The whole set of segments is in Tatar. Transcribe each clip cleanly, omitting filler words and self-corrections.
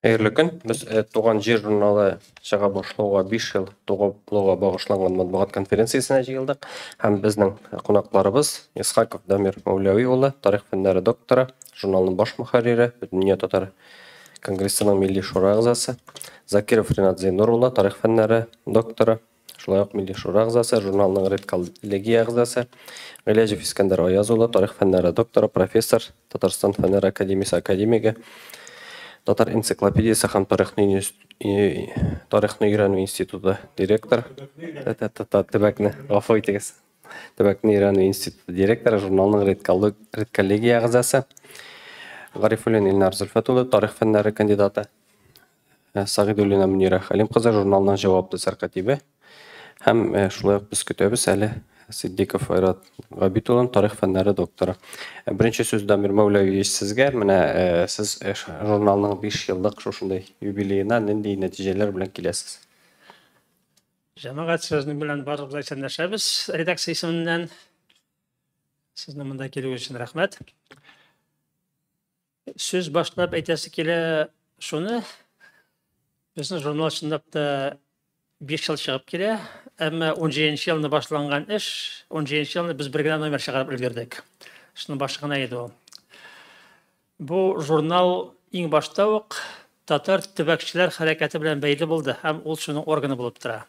Хәерле көн. Без Туган җир журналы чыга башлауга 5 ел тулуга багышланган матбугат конференциясенә җыелдык. Һәм безнең кунакларыбыз Исхаков Дамир Мәүләви улы, тарих фәннәре докторы, журналның баш мөхәррире, Бөтендөнья татар конгрессының Милли шура әгъзасы, Закиров Ринат Зиннур улы, тарих фәннәре докторы, шулай ук Милли шура әгъзасы, журналның редколлегия әгъзасы, Гыйләҗев Искәндәр Аяз улы, тарих фәннәре докторы, профессор, Татарстан Фәннәр академиясе академигы, Татар энциклопедиясе һәм тарихны тарихны өйрәнү институты директоры, төбәкне, гафу итегез, төбәкне өйрәнү институты директоры, журналның редколлегия әгъзасы, Гарифуллин Илнар Зөлфәт улы, тарих фәннәре кандидаты, Сәгыйдуллина Мөнирә Хәлим кызы, журналның җаваплы сәркатибе. Һәм шулай ук без көтәбез әле Сиддиков Айрат Габит улын, тарих фәннәре докторы. Беренче сүз Дамир Мәүләвиевич сезгә. Менә сез журналның 5 еллык шушындый юбилеена нинди нәтиҗәләр белән киләсез? Җәмәгать, сезнең белән барыбыз да исәнләшәбез редакция исеменнән. Сезнең монда килүегез өчен рәхмәт. Сүз башлап әйтәсе килә шуны, безнең журнал чынлап та 5 ел чыгып килә, әмма 17 елны башланган эш, 17 елны без бер генә номер чыгарып өлгердек. Шуның башы гына иде ул. Бу журнал иң башта ук татар төбәкчеләр хәрәкәте белән бәйле булды һәм ул шуның органы булып тора.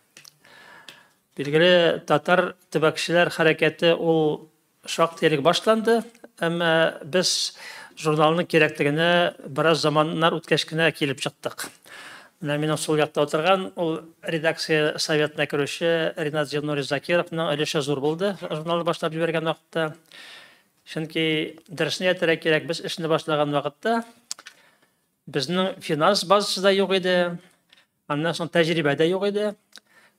Билгеле, татар төбәкчеләр хәрәкәте ул шактый элек башланды, әмма без журналның кирәклегенә бераз заманнар үткәч кенә килеп чыктык. Менә минем сул якта утырган, ул редакция советына керүче Ринат Зиннури Закировның өлеше зур булды журналны башлап җибәргән вакытта. Чөнки дөресен әйтергә кирәк, без эшне башлаган вакытта безнең финанс базасы да юк иде, аннан соң тәҗрибә дә юк иде.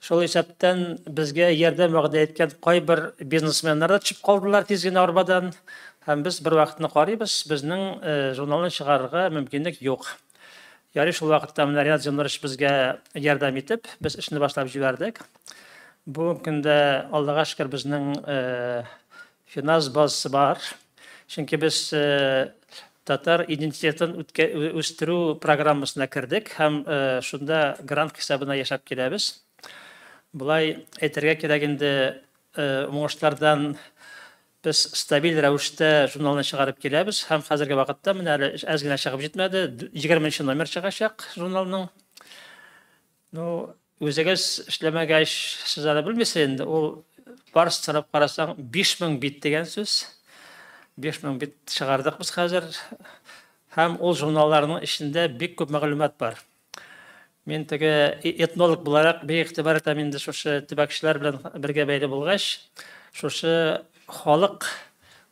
Шул исәптән безгә ярдәм вәгъдә иткән кайбер бизнесменнар да төшеп калдылар тиз генә арбадан. Һәм без бер вакытны карыйбыз, безнең журналны чыгарырга мөмкинлек юк. Ярый, шул вакытта менә Ринат Зиннурович безгә ярдәм итеп, без эшне башлап җибәрдек. Бүгенге көндә, Аллага шөкер, безнең финанс базасы бар. Чөнки без татар идентитетын үстерү программасына кердек һәм шунда грант хисабына яшәп киләбез. Болай әйтергә кирәк инде, уңышлардан без стабиль рәвештә журналны чыгарып киләбез һәм хәзерге вакытта менә әле әз генә чыгып җитмәде, 20 номер чыгачак журналның. Ну, үзегез эшләмәгәч, сез аны белмисез инде. Ул барысы санап карасаң 5000 бит дигән сүз. 5000 бит чыгардык без хәзер. Һәм ул журналларның эчендә бик күп мәгълүмат бар. Мин теге этнолог буларак бик игътибар итәм инде шушы төбәкчеләр белән бергә бәйле булгач, шушы халык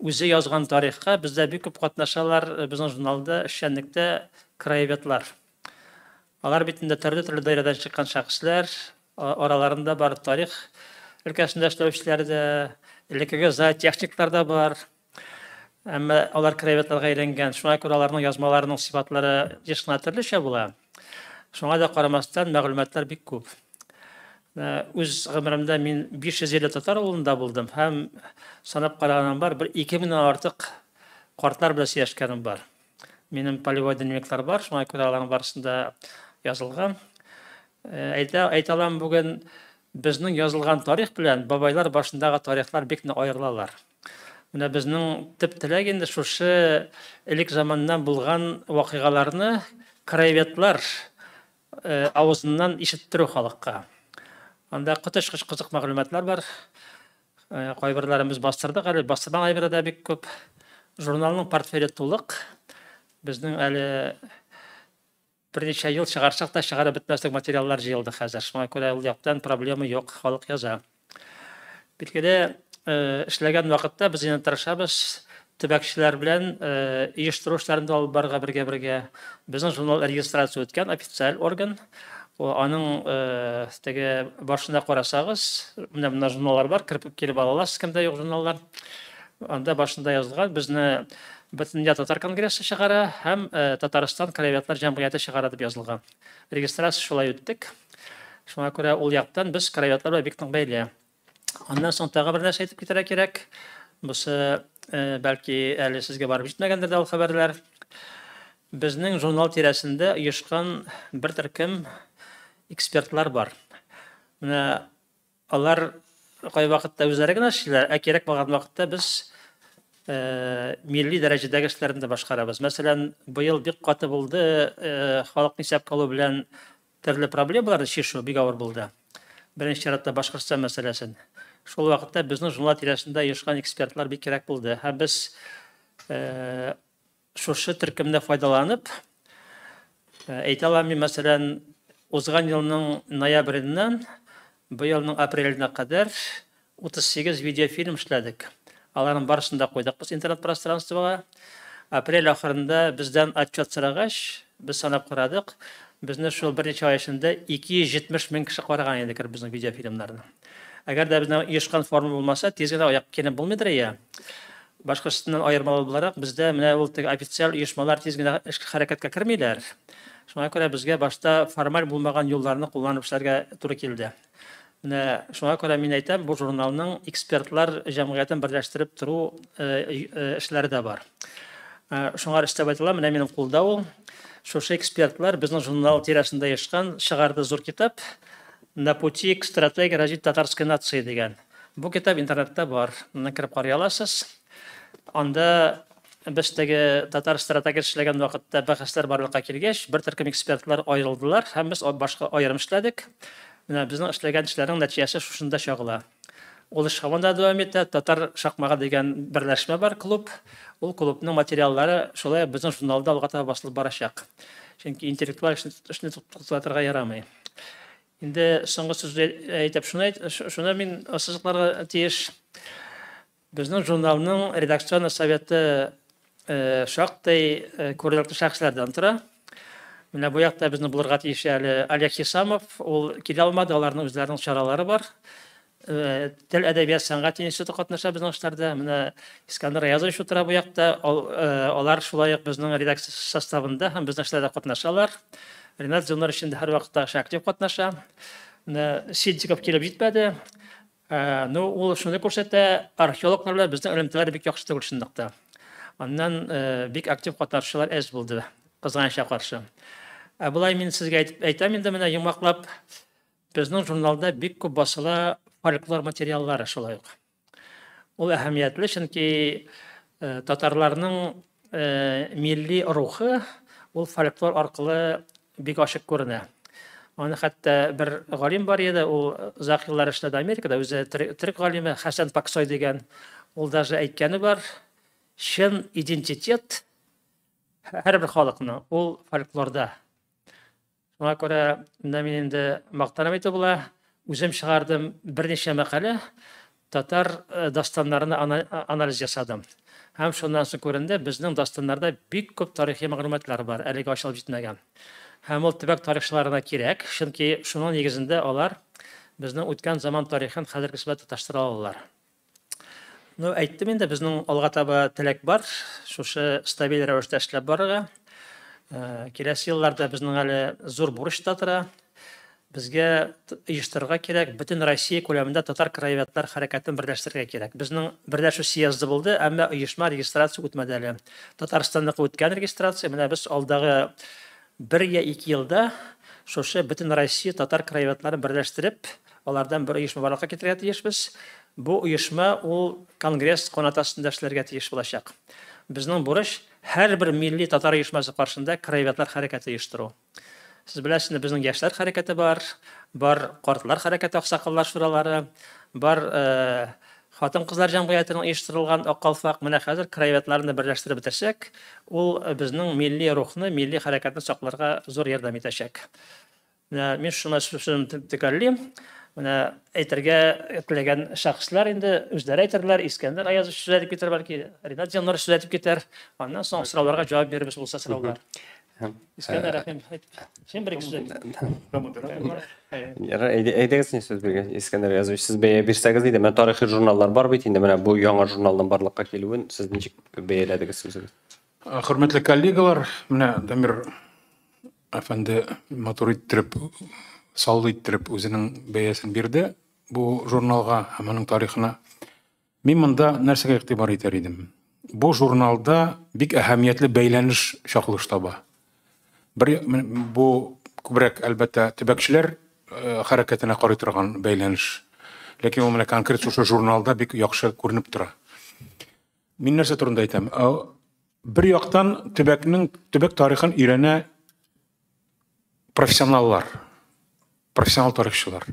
үзе язган тарихка бездә бик күп катнашалар безнең журналда эшчәнлектә краеведлар. Алар бит инде төрле-төрле даирәдән чыккан шәхесләр, араларында бар тарих өлкәсендә эшләүчеләр дә, элеккеге зоотехниклар да бар. Әмма алар краеведларга әйләнгән. Шуңа күрә аларның язмаларының сыйфатлары еш кына төрлечә була. Шуңа да карамастан мәгълүматлар бик күп. Үз гомеремдә мин 550 татар авылында булдым һәм санап караганым бар, бер 2000 артык картлар белән сөйләшкәнем бар. Минем полевой дневниклар бар, шуңа күрә аларның барысында язылган. Әйтә алам, бүген безнең язылган тарих белән бабайлар башындагы тарихлар бик нык аерылалар. Менә безнең төп теләк инде шушы элек заманнан булган вакыйгаларны краеведлар авызыннан ишеттерү халыкка. Анда коточкыч кызык мәгълүматлар бар. Кайберләрен без бастырдык, әле бастырмаган әйберләр дә бик күп. Журналның портфеле тулык. Безнең әле берничә ел чыгарсак та чыгарып бетмәслек материаллар җыелды хәзер. Шуңа күрә ул яктан проблема юк, халык яза. Билгеле, эшләгән вакытта без инде тырышабыз төбәкчеләр белән оештыру эшләрен дә алып барырга бергә-бергә. Безнең журнал регистрация үткән официаль орган. Аның теге башына карасагыз, менә монда журналлар бар, кереп килеп ала аласыз, кемдә юк журналлар. Анда башында язылган, безне Бөтендөнья татар конгрессы чыгара һәм Татарстан краеведлар җәмгыяте чыгара дип язылган. Регистрация шулай үттек. Шуңа күрә ул яктан без краеведлар белән бик нык бәйле. Аннан соң тагы бер нәрсә әйтеп китәргә кирәк. Бусы бәлки әле сезгә барып җитмәгәндер дә ул хәбәрләр. Безнең журнал тирәсендә оешкан бер төркем экспертлар бар. Менә алар кайвакытта үзләре генә эшлиләр, ә кирәк булган вакытта без милли дәрәҗәдәге эшләрне дә башкарабыз. Мәсәлән, быел бик каты булды, халыкны исәпкә алу белән төрле проблемаларны чишү бик авыр булды. Беренче чиратта Башкортстан мәсьәләсен. Шул вакытта безнең журнал тирәсендә оешкан экспертлар бик кирәк булды. Һәм без шушы төркемдә файдаланып, әйтә алам мин, мәсәлән, узган елның ноябреннән быелның апреленә кадәр 38 видеофильм эшләдек. Аларның барысын да куйдык без интернет пространствога. Апрель ахырында бездән отчет сорагач, без санап карадык. Безне шул берничә ай эчендә 270 мең кеше караган иде кереп безнең видеофильмнарны. Әгәр дә безнең оешкан форма булмаса, тиз генә аяк килеп булмыйдыр я. Башкортстаннан аермалы буларак, бездә менә ул теге официаль оешмалар тиз генә эшкә хәрәкәткә кермиләр. Шуңа күрә безгә башта формаль булмаган юлларны кулланып эшләргә туры килде. Менә шуңа күрә мин әйтәм, бу журналның экспертлар җәмгыятен берләштереп тору эшләре дә бар. Шуңа өстәп әйтелә, менә минем кулда ул. Шушы экспертлар безнең журнал тирәсендә оешкан, чыгарды зур китап «На пути к стратегии развития татарской нации» дигән. Бу китап интернетта бар. Моны кереп карый аласыз. Анда без теге татар стратегиясе эшләгән вакытта бәхәсләр барлыкка килгәч, бер төркем экспертлар аерылдылар һәм без башка аерым эшләдек. Менә безнең эшләгән эшләрнең нәтиҗәсе шушында чагыла. Ул эш һаман да дәвам итә. Татар шакмагы дигән берләшмә бар, клуб. Ул клубның материаллары шулай безнең журналда алга таба басылып барачак. Чөнки интеллектуаль эшне туктатырга ярамый. Инде соңгы сүз әйтеп шуны әйт, шуны мин ассызыкларга тиеш. Безнең журналның редакционный советы шактый күренекле шәхесләрдән тора. Менә бу якта безнең булырга тиеш әле Олег Хисамов, ул килә алмады, аларның үзләренең чаралары бар. Тел, әдәбият, сәнгать институты катнаша безнең эшләрдә. Менә Искәндәр Аязович утыра бу якта. Алар шулай ук безнең редакция составында һәм безнең эшләрдә катнашалар. Ринат Зиннурович инде һәрвакытта актив катнаша. Менә Сиддиков килеп җитмәде. Ул шуны күрсәтә, археологлар белән безнең элемтәләр бик яхшы түгел чынлыкта. Аннан бик актив катнашучылар әз булды, кызганычка каршы. Ә болай мин сезгә әйтәм инде, менә йомгаклап, безнең журналда бик күп басыла фольклор материаллары шулай ук. Ул әһәмиятле, чөнки татарларның милли рухы ул фольклор аркылы бик ачык күренә. Аны хәтта бер галим бар иде, ул озак еллар эшләде Америкада, үзе төрек галиме Хәсән Паксой дигән. Ул даже әйткәне бар, чын идентитет һәрбер халыкның ул фольклорда. Шуңа күрә менә мин инде мактанып әйтү була, үзем чыгардым берничә мәкалә, татар дастаннарына анализ ясадым. Һәм шуннан соң күренде, безнең дастаннарда бик күп тарихи мәгълүматлар бар, әлегә ачылып җитмәгән. Һәм ул төбәк тарихчыларына кирәк, чөнки шуның нигезендә алар безнең үткән заман тарихын хәзерге белән тоташтыра алалар. Әйттем инде, безнең алга таба теләк бар, шушы стабиль рәвештә эшләп барырга. Киләсе елларда безнең әле зур бурыч та тора. Безгә оештырырга кирәк, бөтен Россия күләмендә татар краеведлар хәрәкәтен берләштерергә кирәк. Безнең берләшү съезды булды, әмма оешма регистрация үтмәде әле. Татарстанныкы үткән регистрация, менә без алдагы бер я ике елда шушы бөтен Россия татар краеведларын берләштереп, алардан бер оешма барлыкка китерергә тиешбез. Бу оешма ул конгресс канаты астында эшләргә тиеш булачак. Безнең бурыч һәрбер милли татар оешмасы каршында краеведлар хәрәкәте оештыру. Сез беләсез, безнең яшьләр хәрәкәте бар, бар картлар хәрәкәте, аксакаллар шуралары, бар хатын-кызлар җәмгыятенең оештырылган Ак калфак. Менә хәзер краеведларны берләштереп бетерсәк, ул безнең милли рухны, милли хәрәкәтне сакларга зур ярдәм итәчәк. Менә мин шуны сүзем төгәллим. Менә әйтергә теләгән шәхесләр инде үзләре әйтерләр, Искәндәр Аязович сүз әйтеп китәр, бәлки Ринат Зиннурович сүз әйтеп китәр. Аннан соң сорауларга җавап бирербез булса сораулар. Искәндәр, рәхим, әйт. Син бер ике сүз әйт. Ярар, әйдәгез ни сүз биргән, Искәндәр Аязович, сез бәя бирсәгез иде. Менә тарихи журналлар бар бит инде, менә бу яңа журналның барлыкка килүен сез ничек бәяләдегез үзегез? Хөрмәтле коллегалар, менә Дамир әфәнде матур иттереп, саллы иттереп үзенең бәясен бирде бу журналга һәм аның тарихына. Мин монда нәрсәгә игътибар итәр идем? бу журналда бик әһәмиятле бәйләнеш чагылыш таба. Бер бу күбрәк, әлбәттә, төбәкчеләр хәрәкәтенә карый торган бәйләнеш. Ләкин ул менә конкрет шушы журналда бик яхшы күренеп тора. Мин нәрсә турында әйтәм? Бер яктан төбәкнең төбәк тарихын өйрәнә профессионаллар, профессионал тарихчылар.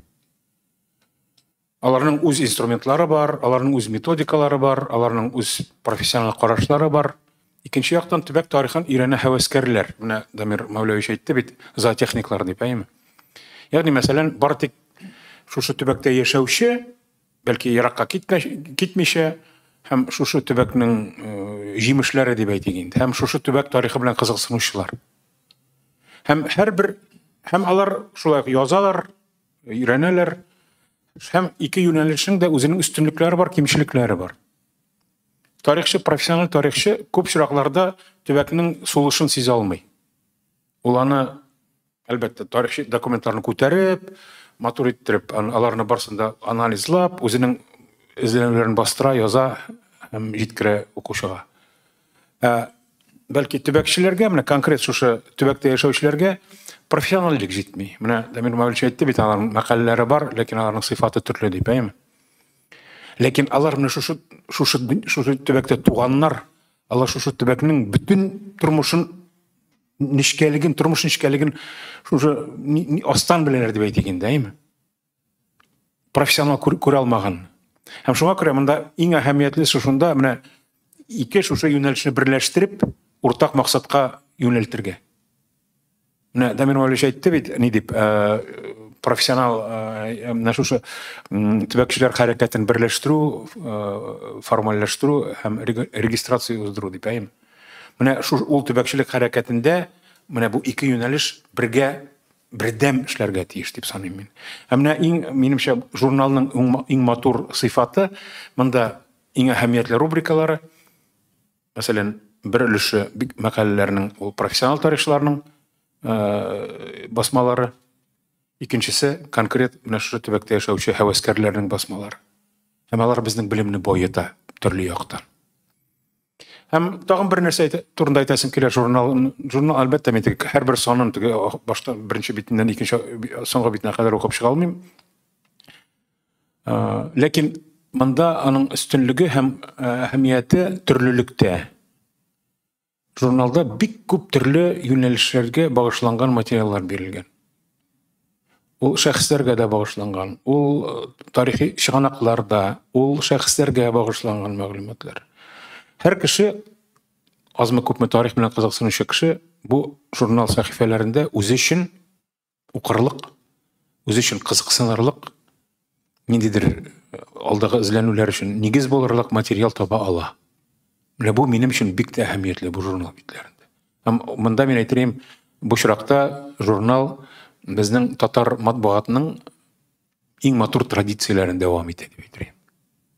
Аларның үз инструментлары бар, аларның үз методикалары бар, аларның үз профессионал карашлары бар. Икенче яктан төбәк тарихын өйрәнә һәвәскәрләр. Менә Дамир Мәүләвич әйтте бит, зоотехниклар дип, әйеме? Ягъни, мәсәлән, бары тик шушы төбәктә яшәүче, бәлки еракка китмичә, һәм шушы төбәкнең җимешләре дип әйтик инде, һәм шушы төбәк тарихы белән кызыксынучылар. Һәм һәрбер һәм алар шулай ук язалар, өйрәнәләр. Һәм ике юнәлешнең дә үзенең өстенлекләре бар, кимчелекләре бар. Тарихчы, профессиональ тарихчы күп очракларда төбәкнең сулышын сизә алмый. Ул аны, әлбәттә, тарихчы документларны күтәреп, матур иттереп, аларны барысын да анализлап, үзенең эзләнүләрен бастыра, яза һәм җиткерә укучыга. Ә бәлки төбәкчеләргә, менә конкрет шушы төбәктә яшәүчеләргә профессиональлек җитми. Менә Дамир Мәүлевич әйтте бит, аларның мәкаләләре бар, ләкин аларның сыйфаты төрле дип, әйеме? Ләкин алар менә шушы шушы шушы төбәктә туганнар, алар шушы төбәкнең бөтен тормышын нечкәлеген, тормыш нечкәлеген шушы астан беләләр дип әйтик инде, әйеме? Профессионал күрә алмаган. Һәм шуңа күрә монда иң әһәмиятлесе шунда, менә ике шушы юнәлешне берләштереп, уртак максатка юнәлтергә. Менә Дамир Мәүлевич әйтте бит, ни дип, профессионал менә шушы төбәкчеләр хәрәкәтен берләштерү, формальләштерү һәм регистрация уздыру дип, әйеме? Менә шу ул төбәкчелек хәрәкәтендә менә бу ике юнәлеш бергә бердәм эшләргә тиеш дип саныйм мин. Һәм менә иң, минемчә, журналның иң матур сыйфаты монда иң әһәмиятле рубрикалары. Мәсәлән, бер өлеше бик мәкаләләрнең ул профессионал тарихчыларның басмалары, икенчесе конкрет менә шушы төбәктә яшәүче һәвәскәрләрнең басмалары. Һәм алар безнең белемне баета төрле яктан. Һәм тагын бер нәрсә турында әйтәсем килә, журнал, журнал әлбәттә, мин теге һәрбер санын теге башта беренче битеннән икенче соңгы битенә кадәр укып чыга алмыйм. Ләкин монда аның өстенлеге һәм әһәмияте төрлелектә. Журналда бик күп төрле юнәлешләргә багышланган материаллар бирелгән. Ул шәхесләргә дә багышланган, ул тарихи чыганаклар да, ул шәхесләргә багышланган мәгълүматлар. Һәр кеше, азмы күпме тарих белән кызыксынучы кеше, бу журнал сәхифәләрендә үзе өчен укырлык, үзе өчен кызыксынырлык, ниндидер алдагы эзләнүләр өчен нигез булырлык материал таба ала. Менә бу минем өчен бик тә әһәмиятле бу журнал битләрендә. Һәм монда мин әйтер идем, бу очракта журнал безнең татар матбугатының иң матур традицияләрен дәвам итә дип әйтер идем.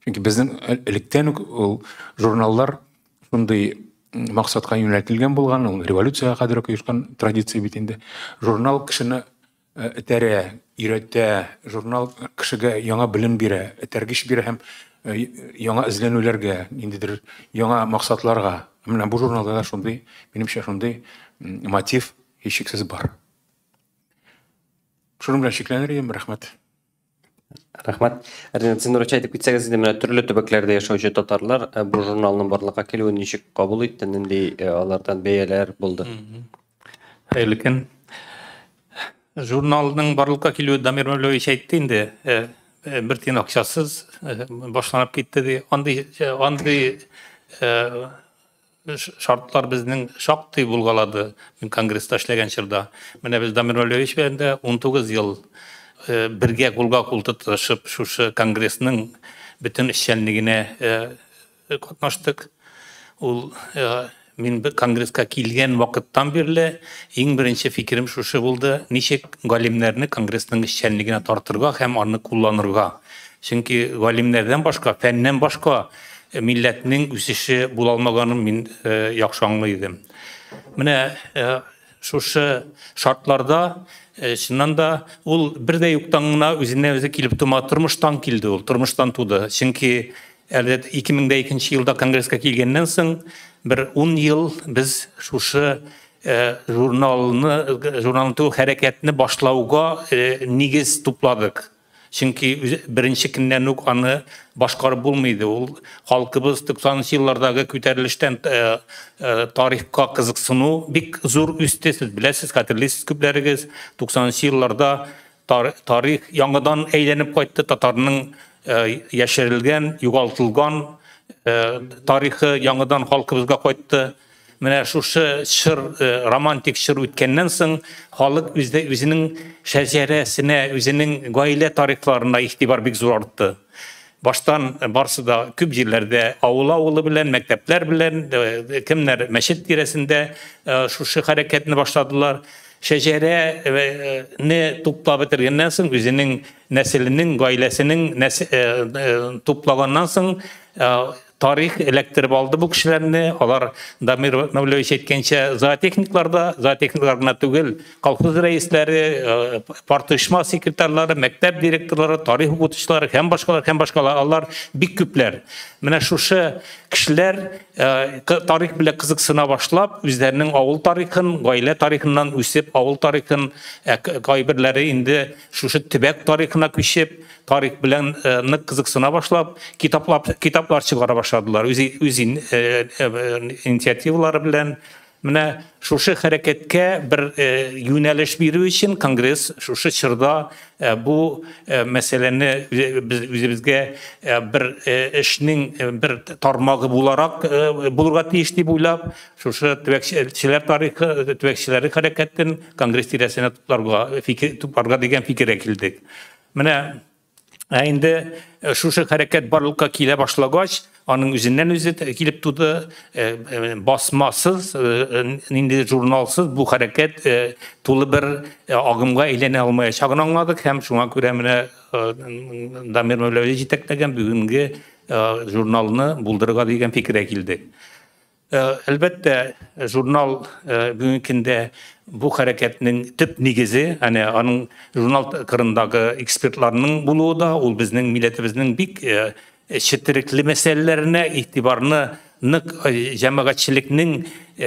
Чөнки безнең электән үк ул журналлар шундый максатка юнәлтелгән булган, ул революциягә кадәр үк оешкан традиция бит инде. Журнал кешене этәрә, өйрәтә, журнал кешегә яңа белем бирә, этәргеч бирә һәм яңа эзләнүләргә, ниндидер яңа максатларга. Менә бу журналда да шундый, минемчә, шундый мотив һичшиксез бар. Шуның белән чикләнер идем, рәхмәт. Рәхмәт. Ринат Зиннурович, әйтеп китсәгез инде, менә төрле төбәкләрдә яшәүче татарлар бу журналның барлыкка килүен ничек кабул итте, нинди алардан бәяләр булды? Хәерле көн. Журналның барлыкка килүе Дамир Мәүләвич әйтте инде, бер тиен акчасыз башланып китте ди. Андый андый шартлар безнең шактый булгалады мин конгресста эшләгән чорда. Менә без Дамир Мәүләвич белән дә 19 ел бергә кулга кул тотышып шушы конгрессның бөтен эшчәнлегенә катнаштык. Ул мин конгресска килгән вакыттан бирле иң беренче фикерем шушы булды: ничек галимнәрне конгрессның эшчәнлегенә тартырга һәм аны кулланырга. Чөнки галимнәрдән башка, фәннән башка милләтнең үсеше була алмаганын мин яхшы аңлый идем. Менә шушы шартларда чыннан да ул бер дә юктан гына үзеннән үзе килеп тумады, тормыштан килде ул, тормыштан туды. Чөнки Әле 2002 елда конгресска килгәннән соң бер 10 ел без шушы журналны, журналны хәрәкәтне башлауга нигез тупладык. Чөнки беренче көннән үк аны башкарып булмый иде. Ул халкыбыз 90 еллардагы күтәрелештән тарихка кызыксыну бик зур үсте. Сез беләсез, хәтерлисез күпләрегез. 90 елларда тарих яңадан әйләнеп кайтты. Татарның яшерелгән, югалтылган тарихы яңадан халкыбызга кайтты. Менә шушы чыр, романтик чыр үткәннән соң халык үзенең шәҗәрәсенә, үзенең гаилә тарихларына игътибар бик зур артты. Баштан барсы да күп җирләрдә авыл-авылы белән, мәктәпләр белән, кемнәр мәчет тирәсендә шушы хәрәкәтне башладылар. Шәҗәрәне туплап бетергәннән соң, үзенең нәселенең, гаиләсенең туплаганнан соң тарих эләктереп алды бу кешеләрне. Алар, Дамир Мәүләвич әйткәнчә, зоотехниклар да, зоотехниклар гына түгел, колхоз рәисләре, партоешма секретарьлары, мәктәп директорлары, тарих укытучылары һәм башкалар, һәм башкалар, алар бик күпләр. Менә шушы кешеләр тарих белән кызыксына башлап, үзләренең авыл тарихын, гаилә тарихыннан үсеп, авыл тарихын, кайберләре инде шушы төбәк тарихына күчеп, тарих белән нык кызыксына башлап, китаплар чыгара башладылар үз инициативалары белән. Менә шушы хәрәкәткә бер юнәлеш бирү өчен конгресс шушы чорда бу мәсьәләне без үзебезгә бер эшнең бер тармагы буларак булырга тиеш дип уйлап, шушы төбәкчеләр тарихы, төбәкчеләр хәрәкәтен конгресс тирәсенә тупларга дигән фикергә килдек. Менә инде шушы хәрәкәт барлыкка килә башлагач, аның үзеннән үзе килеп туды, басмасыз, нинди журналсыз бу хәрәкәт тулы бер агымга әйләнә алмаячагын аңладык һәм шуңа күрә менә Дамир Мәүләвич җитәкләгән бүгенге журналны булдырырга дигән фикергә килдек. Әлбәттә, журнал бүгенге көндә бу хәрәкәтнең төп нигезе, әнә аның журнал кырындагы экспертларның булуы да, ул безнең милләтебезнең бик четерекле мәсьәләләренә игътибарны нык җәмәгатьчелекнең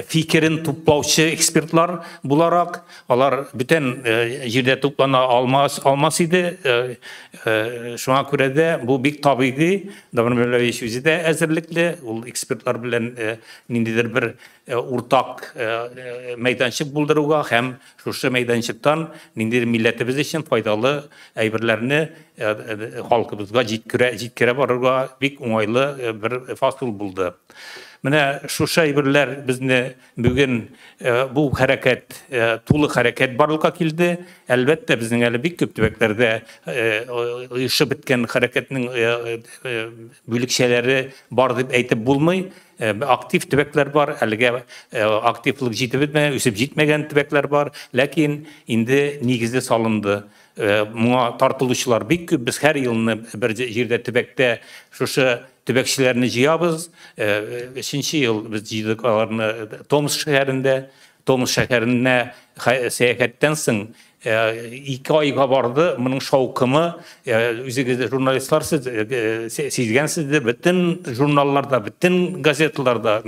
фикерен туплаучы экспертлар буларак, алар бүтән җирдә туплана алмас иде. Шуңа күрә дә бу бик табигый. Дамир Мәүләвич үзе дә әзерлекле, ул экспертлар белән ниндидер бер уртак мәйданчык булдыруга һәм шушы мәйданчыктан ниндидер милләтебез өчен файдалы әйберләрне халкыбызга җиткерә барырга бик уңайлы бер фасыл булды. Менә шушы әйберләр безне бүген бу хәрәкәт, тулы хәрәкәт барлыкка килде. Әлбәттә, безнең әле бик күп төбәкләрдә оешып беткән хәрәкәтнең бүлекчәләре бар дип әйтеп булмый. Актив төбәкләр бар, әлегә активлык җитеп бетмәгән, үсеп җитмәгән төбәкләр бар, ләкин инде нигезе салынды. Моңа тартылучылар бик күп. Без һәр елны бер җирдә төбәктә шушы төбәкчеләрне җыябыз. Өченче ел без җыйдык аларны Томск шәһәрендә. Томск шәһәренә сәяхәттән соң 2 айга барды. Моның шаукымы, үзегез журналистлар сез сизгәнсездер, бөтен журналларда, бөтен газеталарда,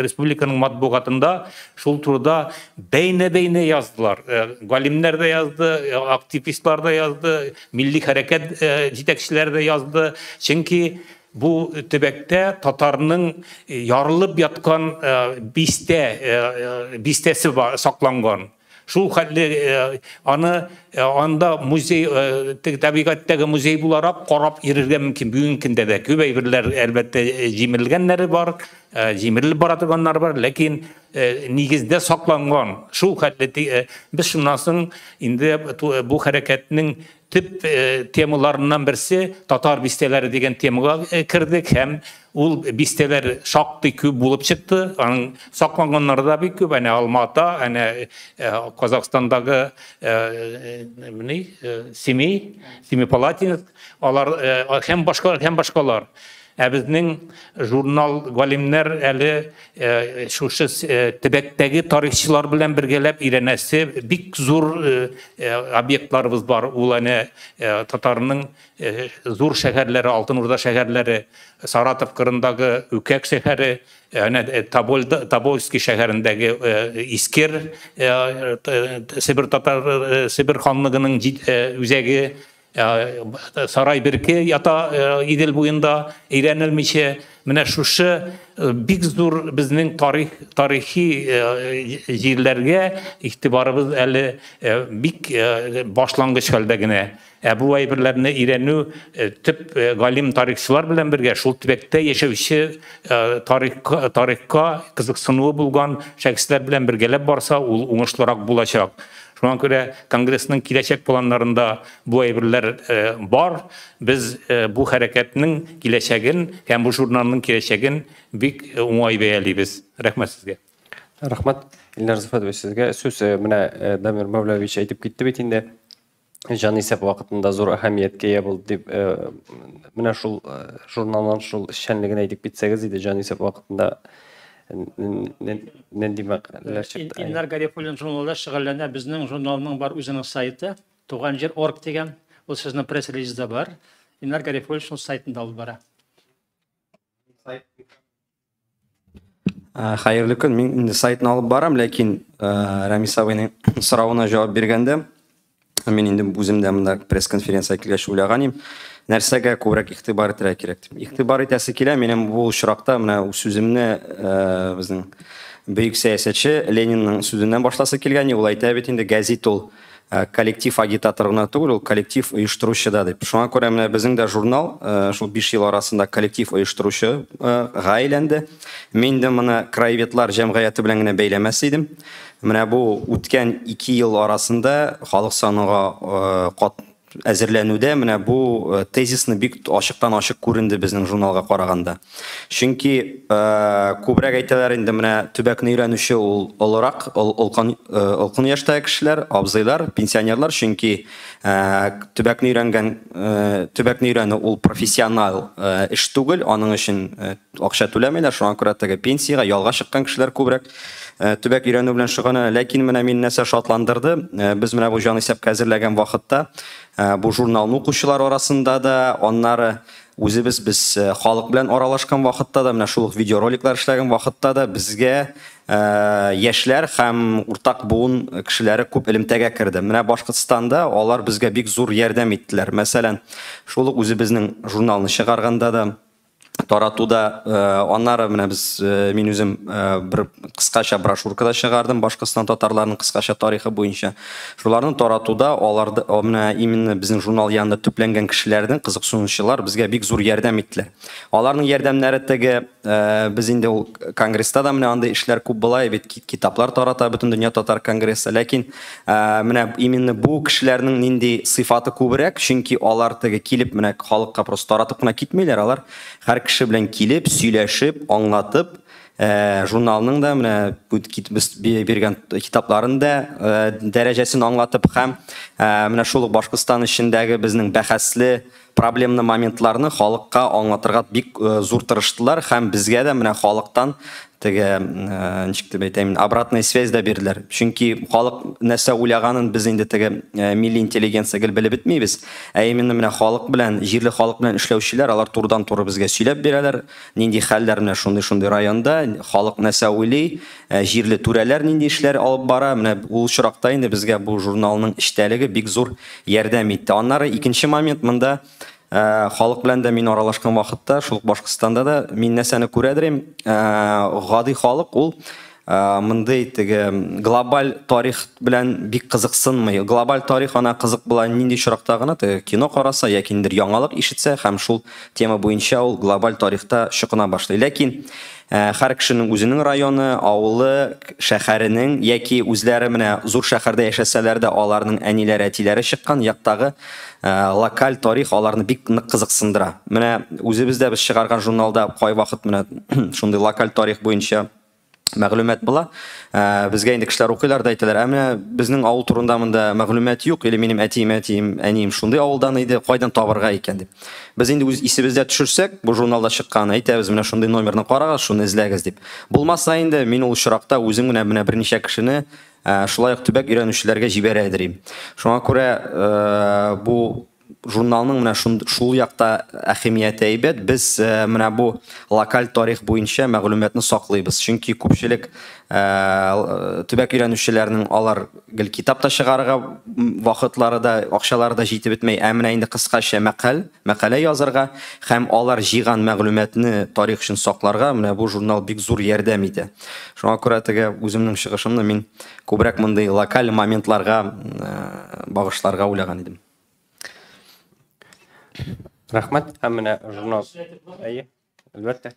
республиканың матбугатында шул турыда бәйнә-бәйнә яздылар. Галимнәр дә язды, активистлар да язды, милли хәрәкәт җитәкчеләре дә язды. Чөнки бу төбәктә татарның ярылып яткан бистәсе бар, сакланган. Шул хәтле аны анда музей, табигатьтәге музей буларак карап йөрергә мөмкин. Бүгенге көндә дә күп әйберләр әлбәттә җимерелгәннәре бар, җимерелеп бара торганнары бар, ләкин нигездә сакланган. Шул хәтле без шуннан соң инде бу хәрәкәтнең төп темаларыннан берсе татар бистәләре дигән темага кердек һәм ул бистәләр шактый күп булып чыкты. Аның сакланганнары да бик күп. Әнә Алмата, әнә Казахстандагы Семей, Семипалатинск, алар һәм башкалар, һәм башкалар. Ә безнең журнал галимнәр әле шушы төбәктәге тарихчылар белән бергәләп өйрәнәсе бик зур объектларыбыз бар. Ул әнә татарның зур шәһәрләре, Алтын Урда шәһәрләре, Саратов кырындагы Үкәк шәһәре, әнә Тобольский шәһәрендәге Искер, Себер татар Себер ханлыгының үзәге, Сарай Берке ята Идел буенда өйрәнелмичә. Менә шушы бик зур безнең тарихи җирләргә игътибарыбыз әле бик башлангыч хәлдә генә. Ә бу әйберләрне өйрәнү төп галим тарихчылар белән бергә шул төбәктә яшәүче тарихка кызыксынуы булган шәхесләр белән бергәләп барса, ул уңышлырак булачак. Шуңа күрә конгрессның киләчәк планнарында бу әйберләр бар. Без бу хәрәкәтнең киләчәген һәм бу журналның киләчәген бик уңай бәялибез. Рәхмәт сезгә. Рәхмәт, Илнар Зөфәтович, сезгә сүз. Менә Дамир Мәүләвич әйтеп китте бит инде, җанисәп вакытында зур әһәмияткә ия булды дип. Менә шул журналның шул эшчәнлеген әйтеп китсәгез иде, җанисәп вакытында нинди мәкаләләр чыкты? Илнар Гарифуллин журналда шөгыльләнә. Безнең журналның бар үзенең сайты, Туган җир орг дигән, ул сезнең пресс-релизда бар. Илнар Гарифуллин шул сайтында алып бара. Хәерле көн. Мин инде сайтны алып барам, ләкин Рамис абыйның соравына җавап биргәндә, мин инде үзем дә монда пресс-конференция килгәч уйлаган идем, нәрсәгә күбрәк игътибар итәргә кирәк дип. Игътибар итәсе килә, минем бу очракта менә сүземне безнең бөек сәясәтче Ленинның сүзеннән башласы килгән. Ул әйтә бит инде, гәзит ул коллектив агитатор гына түгел, ул коллектив оештыручы да дип. Шуңа күрә менә безнең дә журнал шул 5 ел арасында коллектив оештыручыга әйләнде. Мин дә моны краеведлар җәмгыяте белән генә бәйләмәс идем. Менә бу үткән 2 ел арасында халык саныга әзерләнүдә менә бу тезисны бик ачыктан-ачык күренде безнең журналга караганда. Чөнки күбрәк әйтәләр инде, менә төбәкне өйрәнүче ул олырак, олкын яшьтәге кешеләр, абзыйлар, пенсионерлар, чөнки төбәкне өйрәнгән, төбәкне өйрәнү ул профессионал эш түгел, аның өчен акча түләмиләр, шуңа күрә теге пенсиягә, ялга чыккан кешеләр күбрәк төбәк өйрәнү белән шөгыльләнә. Ләкин менә мине нәрсә шатландырды, без менә бу җанисәпкә әзерләгән вакытта бу журналны укучылар арасында да, аннары үзебез без халык белән аралашкан вакытта да, менә шул ук видеороликлар эшләгән вакытта да безгә яшьләр һәм уртак буын кешеләре күп элемтәгә керде. Менә Башкортстанда алар безгә бик зур ярдәм иттеләр. Мәсәлән, шул ук үзебезнең журналны чыгарганда да, таратуда, аннары менә без, мин үзем бер кыскача брошюрка да чыгардым Башкортстан татарларының кыскача тарихы буенча. Шуларны таратуда алар менә именно безнең журнал янында төпләнгән кешеләрнең кызыксынучылар безгә бик зур ярдәм иттеләр. Аларның ярдәмнәре теге, без инде ул конгресста да менә андый эшләр күп була бит, китаплар тарата бөтен дөнья татар конгрессы, ләкин менә именно бу кешеләрнең нинди сыйфаты күбрәк, чөнки алар теге килеп менә халыкка просто таратып кына китмиләр, алар һәр кеше белән килеп, сөйләшеп, аңлатып, журналның да менә без биргән китапларын да дәрәҗәсен аңлатып һәм менә шул ук Башкортстан эчендәге безнең бәхәсле проблемны моментларны халыкка аңлатырга бик зур тырыштылар һәм безгә дә менә халыктан теге, ничек дип әйтәм, обратная связь да бирделәр. Чөнки халык нәрсә уйлаганын без инде теге милли интеллигенция гел белеп бетмибез. Ә именно менә халык белән, җирле халык белән эшләүчеләр, алар турыдан-туры безгә сөйләп бирәләр, нинди хәлләр менә шундый-шундый районда, халык нәрсә уйлый, җирле түрәләр нинди эшләр алып бара. Менә ул очракта инде безгә бу журналның эчтәлеге бик зур ярдәм итте. Аннары икенче момент, монда халык белән дә мин аралашкан вакытта, шул ук Башкортстанда да мин нәрсәне күрәдерим, гади халык ул мондый теге глобаль тарих белән бик кызыксынмый. Глобаль тарих ана кызык була нинди очракта гына, теге кино караса яки ниндидер яңалык ишетсә һәм шул тема буенча ул глобаль тарихта чокына башлый. Ләкин һәр кешенең үзенең районы, авылы, шәһәренең яки үзләре менә зур шәһәрдә яшәсәләр дә аларның әниләре, әтиләре чыккан яктагы локаль тарих аларны бик нык кызыксындыра. Менә үзебез дә без чыгарган журналда кайвакыт менә шундый локаль тарих буенча Мәгълүмат була. Безгә инде кешеләр укыйлар да әйтәләр, ә менә безнең авыл турында монда мәгълүмат юк, или минем әтием, әтием, әнием шундый авылдан иде, кайдан табарга икән дип. Без инде үз исебездә төшерсәк, бу журналда чыккан, әйтәбез, менә шундый номерны карагыз, шуны эзләгез дип. Булмаса инде мин ул очракта үзем генә менә берничә кешене шулай ук төбәк өйрәнүчеләргә җибәрә идем. Шуңа күрә бу журналның менә шул якта әһәмияте әйбәт. Без менә бу локаль тарих буенча мәгълүматны саклыйбыз. Чөнки күпчелек төбәк өйрәнүчеләрнең алар гел китап та чыгарырга вакытлары да, акчалары да җитеп бетмәй. Ә менә инде кыскача мәкалә язарга һәм алар җыйган мәгълүматны тарих өчен сакларга менә бу журнал бик зур ярдәм итә. Шуңа күрә теге үземнең чыгышымны мин күбрәк мондый локаль моментларга багышларга уйлаган идем. Рәхмәт. Һәм менә журнал. Әйе, әлбәттә.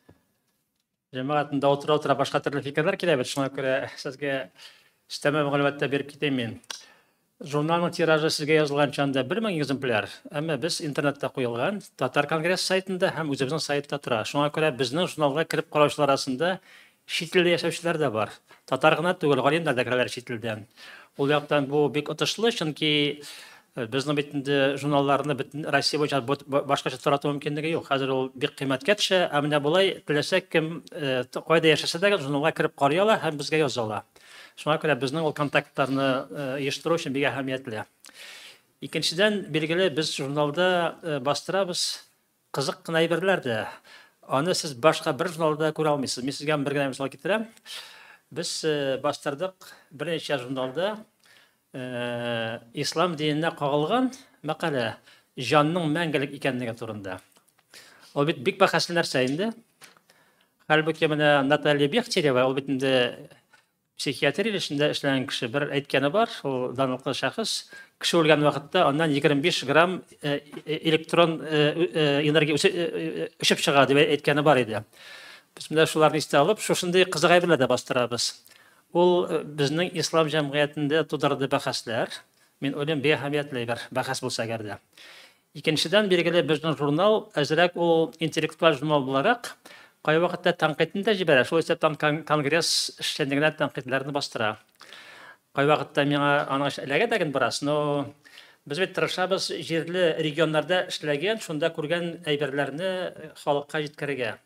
Җәмәгать монда утыра-утыра башка төрле фикерләр килә бит, шуңа күрә сезгә өстәмә мәгълүмат та биреп китәм мин. Журналның тиражы сезгә язылганча анда 1000 экземпляр, әмма без интернетта куелган Татар конгресс сайтында һәм үзебезнең сайтта тора. Шуңа күрә безнең журналга кереп караучылар арасында чит илдә яшәүчеләр дә бар. Татар гына түгел, галимнәр дә керәләр чит илдән. Ул яктан бу бик отышлы, чөнки безнең бит инде журналларны бөтен Россия буенча башкача тарату мөмкинлеге юк. Хәзер ул бик кыйммәткә төшә, ә менә болай теләсә кем кайда яшәсә дә журналга кереп карый ала һәм безгә яза ала. Шуңа күрә безнең ул контактларны оештыру өчен бик әһәмиятле. Икенчедән, билгеле, без журналда бастырабыз кызык кына әйберләр дә. Аны сез башка бер журналда күрә алмыйсыз. Мин сезгә бер генә мисал китерәм. Без бастырдык берничә журналда ислам диненә кагылган мәкалә җанның мәңгелек икәнлеге турында. Ул бит бик бәхәсле нәрсә инде. Хәлбуки менә Наталья Бехтерева, ул бит инде психиатрия эшендә эшләгән кеше, бер әйткәне бар, ул данлыклы шәхес, кеше үлгән вакытта аннан 25 грамм электрон энергия очып чыга дип әйткәне бар иде. Без менә шуларны истә алып, шушындый кызык әйберләр дә бастырабыз. Ул безнең ислам җәмгыятендә тудырды бәхәсләр. Мин уйлыйм, бик әһәмиятле бер бәхәс булса әгәр дә. Икенчедән, билгеле, безнең журнал әзрәк ул интеллектуаль журнал буларак, кайвакытта тәнкыйтен дә җибәрә, шул исәптән конгресс эшчәнлегенә тәнкыйтьләрне бастыра. Кайвакытта миңа аның эләгә дә бераз, но без бит тырышабыз җирле регионнарда эшләгән, шунда күргән әйберләрне халыкка җиткерергә.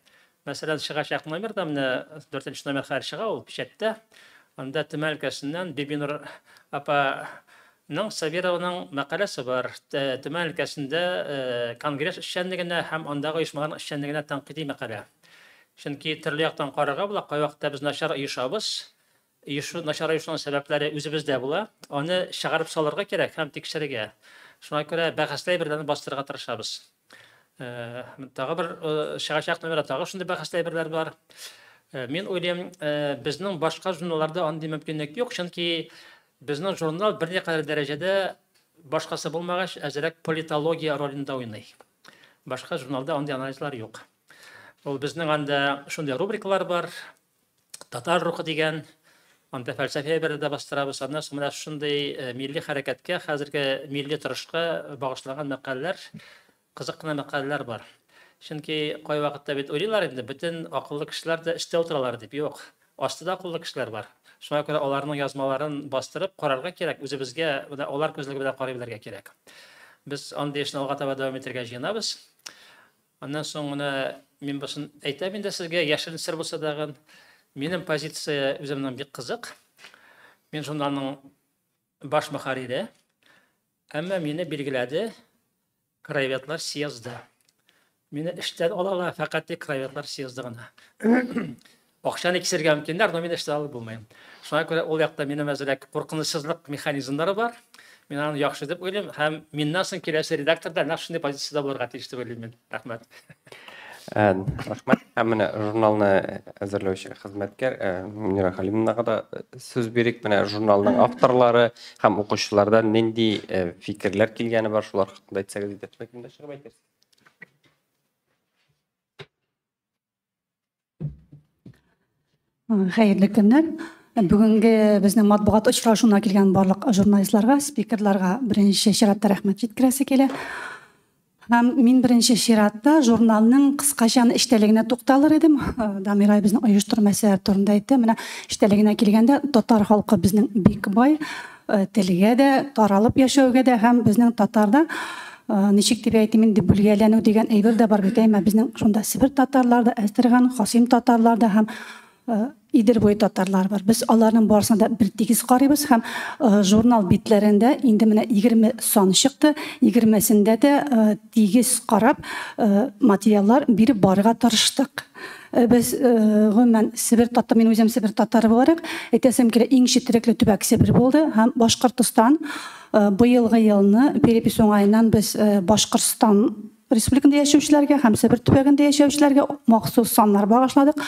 Мәсәлән, чыгачак номерда, менә 4 номер хәзер чыга ул печатьтә. Анда Төмән өлкәсеннән Бибинур апаның Сабированың мәкаләсе бар. Төмән өлкәсендә конгресс эшчәнлегенә һәм андагы оешмаларның эшчәнлегенә тәнкыйди мәкалә. Чөнки төрле яктан карарга була, кайвакытта без начар оешабыз. Оешу, начар оешуның сәбәпләре үзебездә була. Аны чыгарып салырга кирәк һәм тикшерергә. Шуңа күрә бәхәсле әйберләрне бастырырга тырышабыз. Тагы бер чыгачак номерда тагы шундый бәхәсле әйберләр бар. Мин уйлыйм, безнең башка журналларда андый мөмкинлек юк, чөнки безнең журнал берникадәр дәрәҗәдә башкасы булмагач, әзрәк политология ролендә уйный. Башка журналда андый анализлар юк. Ул безнең анда шундый рубрикалар бар. Татар рухы дигән, анда фәлсәфә әйберләре дә бастырабыз. Аннан соң менә шундый милли хәрәкәткә, хәзерге милли торышка багышланган мәкаләләр, кызык кына мәкаләләр бар. Чөнки кайвакытта бит уйлыйлар инде, бөтен акыллы кешеләр дә эштә утыралар дип. Юк, астыда акыллы кешеләр бар. Шуңа күрә аларның язмаларын бастырып карарга кирәк, үзебезгә менә алар күзлеге белән карый белергә кирәк. Без андый эшне алга таба дәвам итәргә җыенабыз. Аннан соң менә мин бусын әйтәм инде сезгә, яшерен сер булса дагын, минем позиция үземнең бик кызык. Мин журналның баш мөхәррире, әмма мине билгеләде краеведлар съезды. Мине эштән алалар, фәкать тик краеведлар съезды гына. Акчаны кисергә мөмкиннәр, но мин эштән алып булмыйм. Шуңа күрә ул якта минем әзрәк куркынычсызлык механизмнары бар. Мин аны яхшы дип уйлыйм һәм миннән соң киләсе редактор да нәкъ шундый позициядә булырга тиеш дип уйлыйм мин. Рәхмәт. Рәхмәт. Һәм менә журналны әзерләүче хезмәткәр Мөнирә Хәлимовнага да сүз бирик. Менә журналның авторлары һәм укучылардан нинди фикерләр килгәне бар, шулар хакында әйтсәгез иде. Бәлки чыгып әйтерсез. Хәерле көннәр. Бүгенге безнең матбугат очрашуына килгән барлык журналистларга, спикерларга беренче чиратта рәхмәт җиткерәсе килә. Һәм мин беренче чиратта журналның кыскача эчтәлегенә тукталыр идем. Дамир абый безнең оештыру мәсьәләләре турында әйтте. Менә эчтәлегенә килгәндә, татар халкы безнең бик бай, телгә дә, таралып яшәүгә дә һәм безнең татарда ничек дип әйтим инде, бүлгәләнү дигән әйбер дә бар бит, әмма безнең шунда Себер татарлары да, Әстерхан, Касыйм татарлары да һәм Идел буе татарлары бар. Без аларның барысына да бер тигез карыйбыз һәм журнал битләрендә инде менә 20 сан чыкты. 20-сендә дә тигез карап материаллар биреп барырга тырыштык. Без гомумән Себер татар, мин үзем Себер татары буларак әйтәсем килә, иң четерекле төбәк Себер булды һәм Башкортостан. Быелгы елны перепись уңаеннан без Башкортстан республикада яшәүчеләргә һәм Себер төбәгендә яшәүчеләргә махсус саннар багышладык.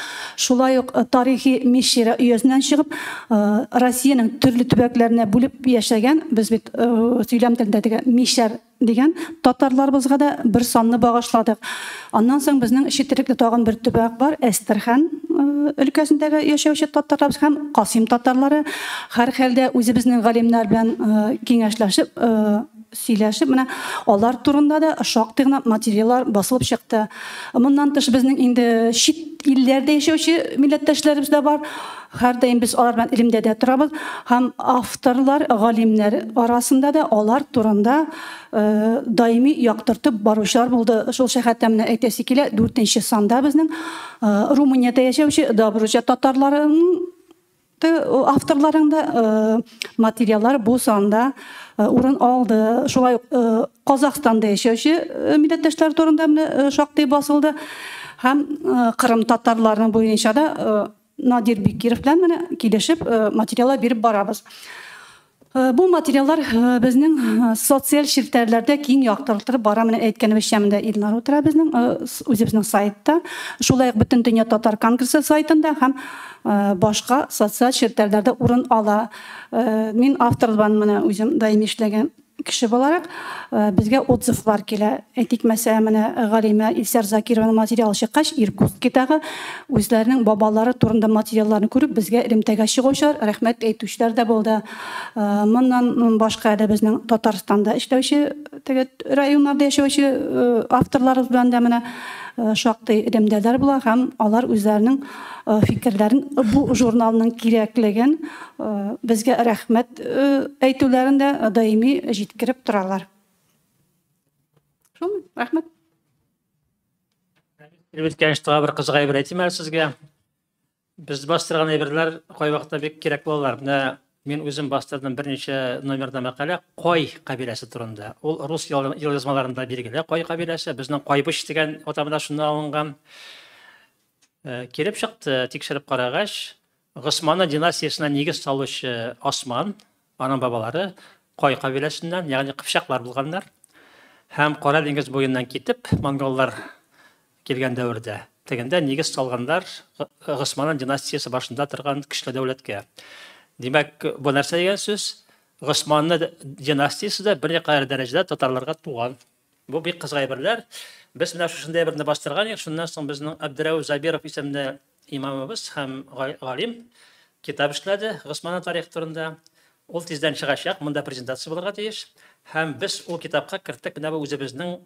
Шулай ук тарихи Мещера өязеннән чыгып, Россиянең төрле төбәкләренә бүлеп яшәгән, без бит сөйләм телендә теге мишәр дигән татарларыбызга да бер санны багышладык. Аннан соң безнең четерекле тагын бер төбәк бар, Әстерхан өлкәсендәге яшәүче татарларыбыз һәм Касыйм татарлары. Һәрхәлдә үзебезнең галимнәр белән киңәшләшеп, сөйләшеп, менә алар турында да шактый гына материаллар басылып чыкты. Моннан тыш безнең инде чит илләрдә яшәүче милләттәшләребез дә бар. Һәрдаим без алар белән элемтәдә торабыз һәм авторлар, галимнәр арасында да алар турында даими яктыртып баручылар булды. Шул шәһәттә менә әйтәсе килә, 4нче санда безнең Румыниядә яшәүче Добруджа татарларының авторларында материаллар бу санда урын алды. Шулай ук Казахстанда яшәүче милләттәшләр турында менә шактый басылды. Һәм Кырым татарларының буенча да Надир Бекиров белән менә килешеп материаллар биреп барабыз. Бу материаллар безнең социаль челтәрләрдә киң яктыртылып бара. Менә әйткәнебезчә, монда Илнар утыра безнең үзебезнең сайтта. Шулай ук Бөтендөнья татар конгрессы сайтында һәм башка социаль челтәрләрдә урын ала. Мин авторлардан менә үзем даими эшләгән кеше буларак, безгә отзывлар килә. Әйтик, мәсәлән, менә галимә Илсәр Закированың материалы чыккач, Иркутскидагы үзләренең бабалары турында материалларны күреп, безгә элемтәгә чыгучылар, рәхмәт әйтүчеләр дә булды. Моннан башка әле безнең Татарстанда эшләүче, теге районнарда яшәүче авторларыбыз белән дә менә шактый элемтәләр була һәм алар үзләренең фикерләрен, бу журналның кирәклеген, безгә рәхмәт әйтүләрен дә даими җиткереп торалар. Шул, рәхмәт. Үткән тагы бер кызык әйбер әйтим әле сезгә. Без бастырган әйберләр кайвакытта бик кирәк булалар. Менә мин үзем бастырдым берничә номерда мәкалә Кай кабиләсе турында. Ул рус елъязмаларында билгеле Кай кабиләсе, безнең Кайбыч дигән атамада шуннан алынган. Килеп чыкты, тикшереп карагач, Госманлы династиясенә нигез салучы Осман, аның бабалары Кай кабиләсеннән, ягъни кыпчаклар булганнар. Һәм Кара диңгез буеннан китеп, монголлар килгән дәвердә тегендә нигез салганнар Госманлы династиясе башында торган көчле дәүләткә. Димәк, бу нәрсә дигән сүз? Госманлы династиясе дә берникадәр дәрәҗәдә татарларга туган. Бу бик кызык әйберләр. Без менә шушындый әйберне бастырган идек. Шуннан соң безнең Абдерәүф Забиров исемле имамыбыз һәм галим китап эшләде Госманлы тарихы турында. Ул тиздән чыгачак, монда презентация булырга тиеш. Һәм без ул китапка керттек менә бу үзебезнең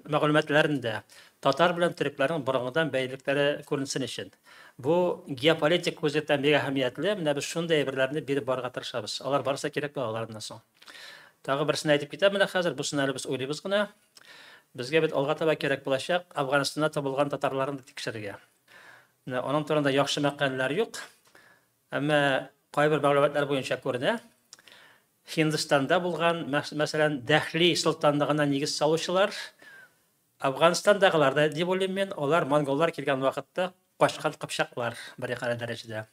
мәгълүматларын да. Татар белән төрекләрнең борынгыдан бәйлекләре күренсен өчен. Бу геополитик күзлектән бик әһәмиятле. Менә без шундый әйберләрне биреп барырга тырышабыз. Алар барысы кирәк була алардан соң. Тагы берсен әйтеп китәм менә хәзер, бусын әле без уйлыйбыз гына. Безгә бит алга таба кирәк булачак Әфганстанда табылган татарларны да тикшерергә. Менә аның турында яхшы мәкаләләр юк. Әмма кайбер мәгълүматлар буенча күренә. Һиндстанда булган, мәсәлән, Дәһли солтанлыгына нигез салучылар, Әфганстандагылар да дип уйлыйм мин, алар монголлар килгән вакытта качкан кыпчаклар берникадәр дәрәҗәдә.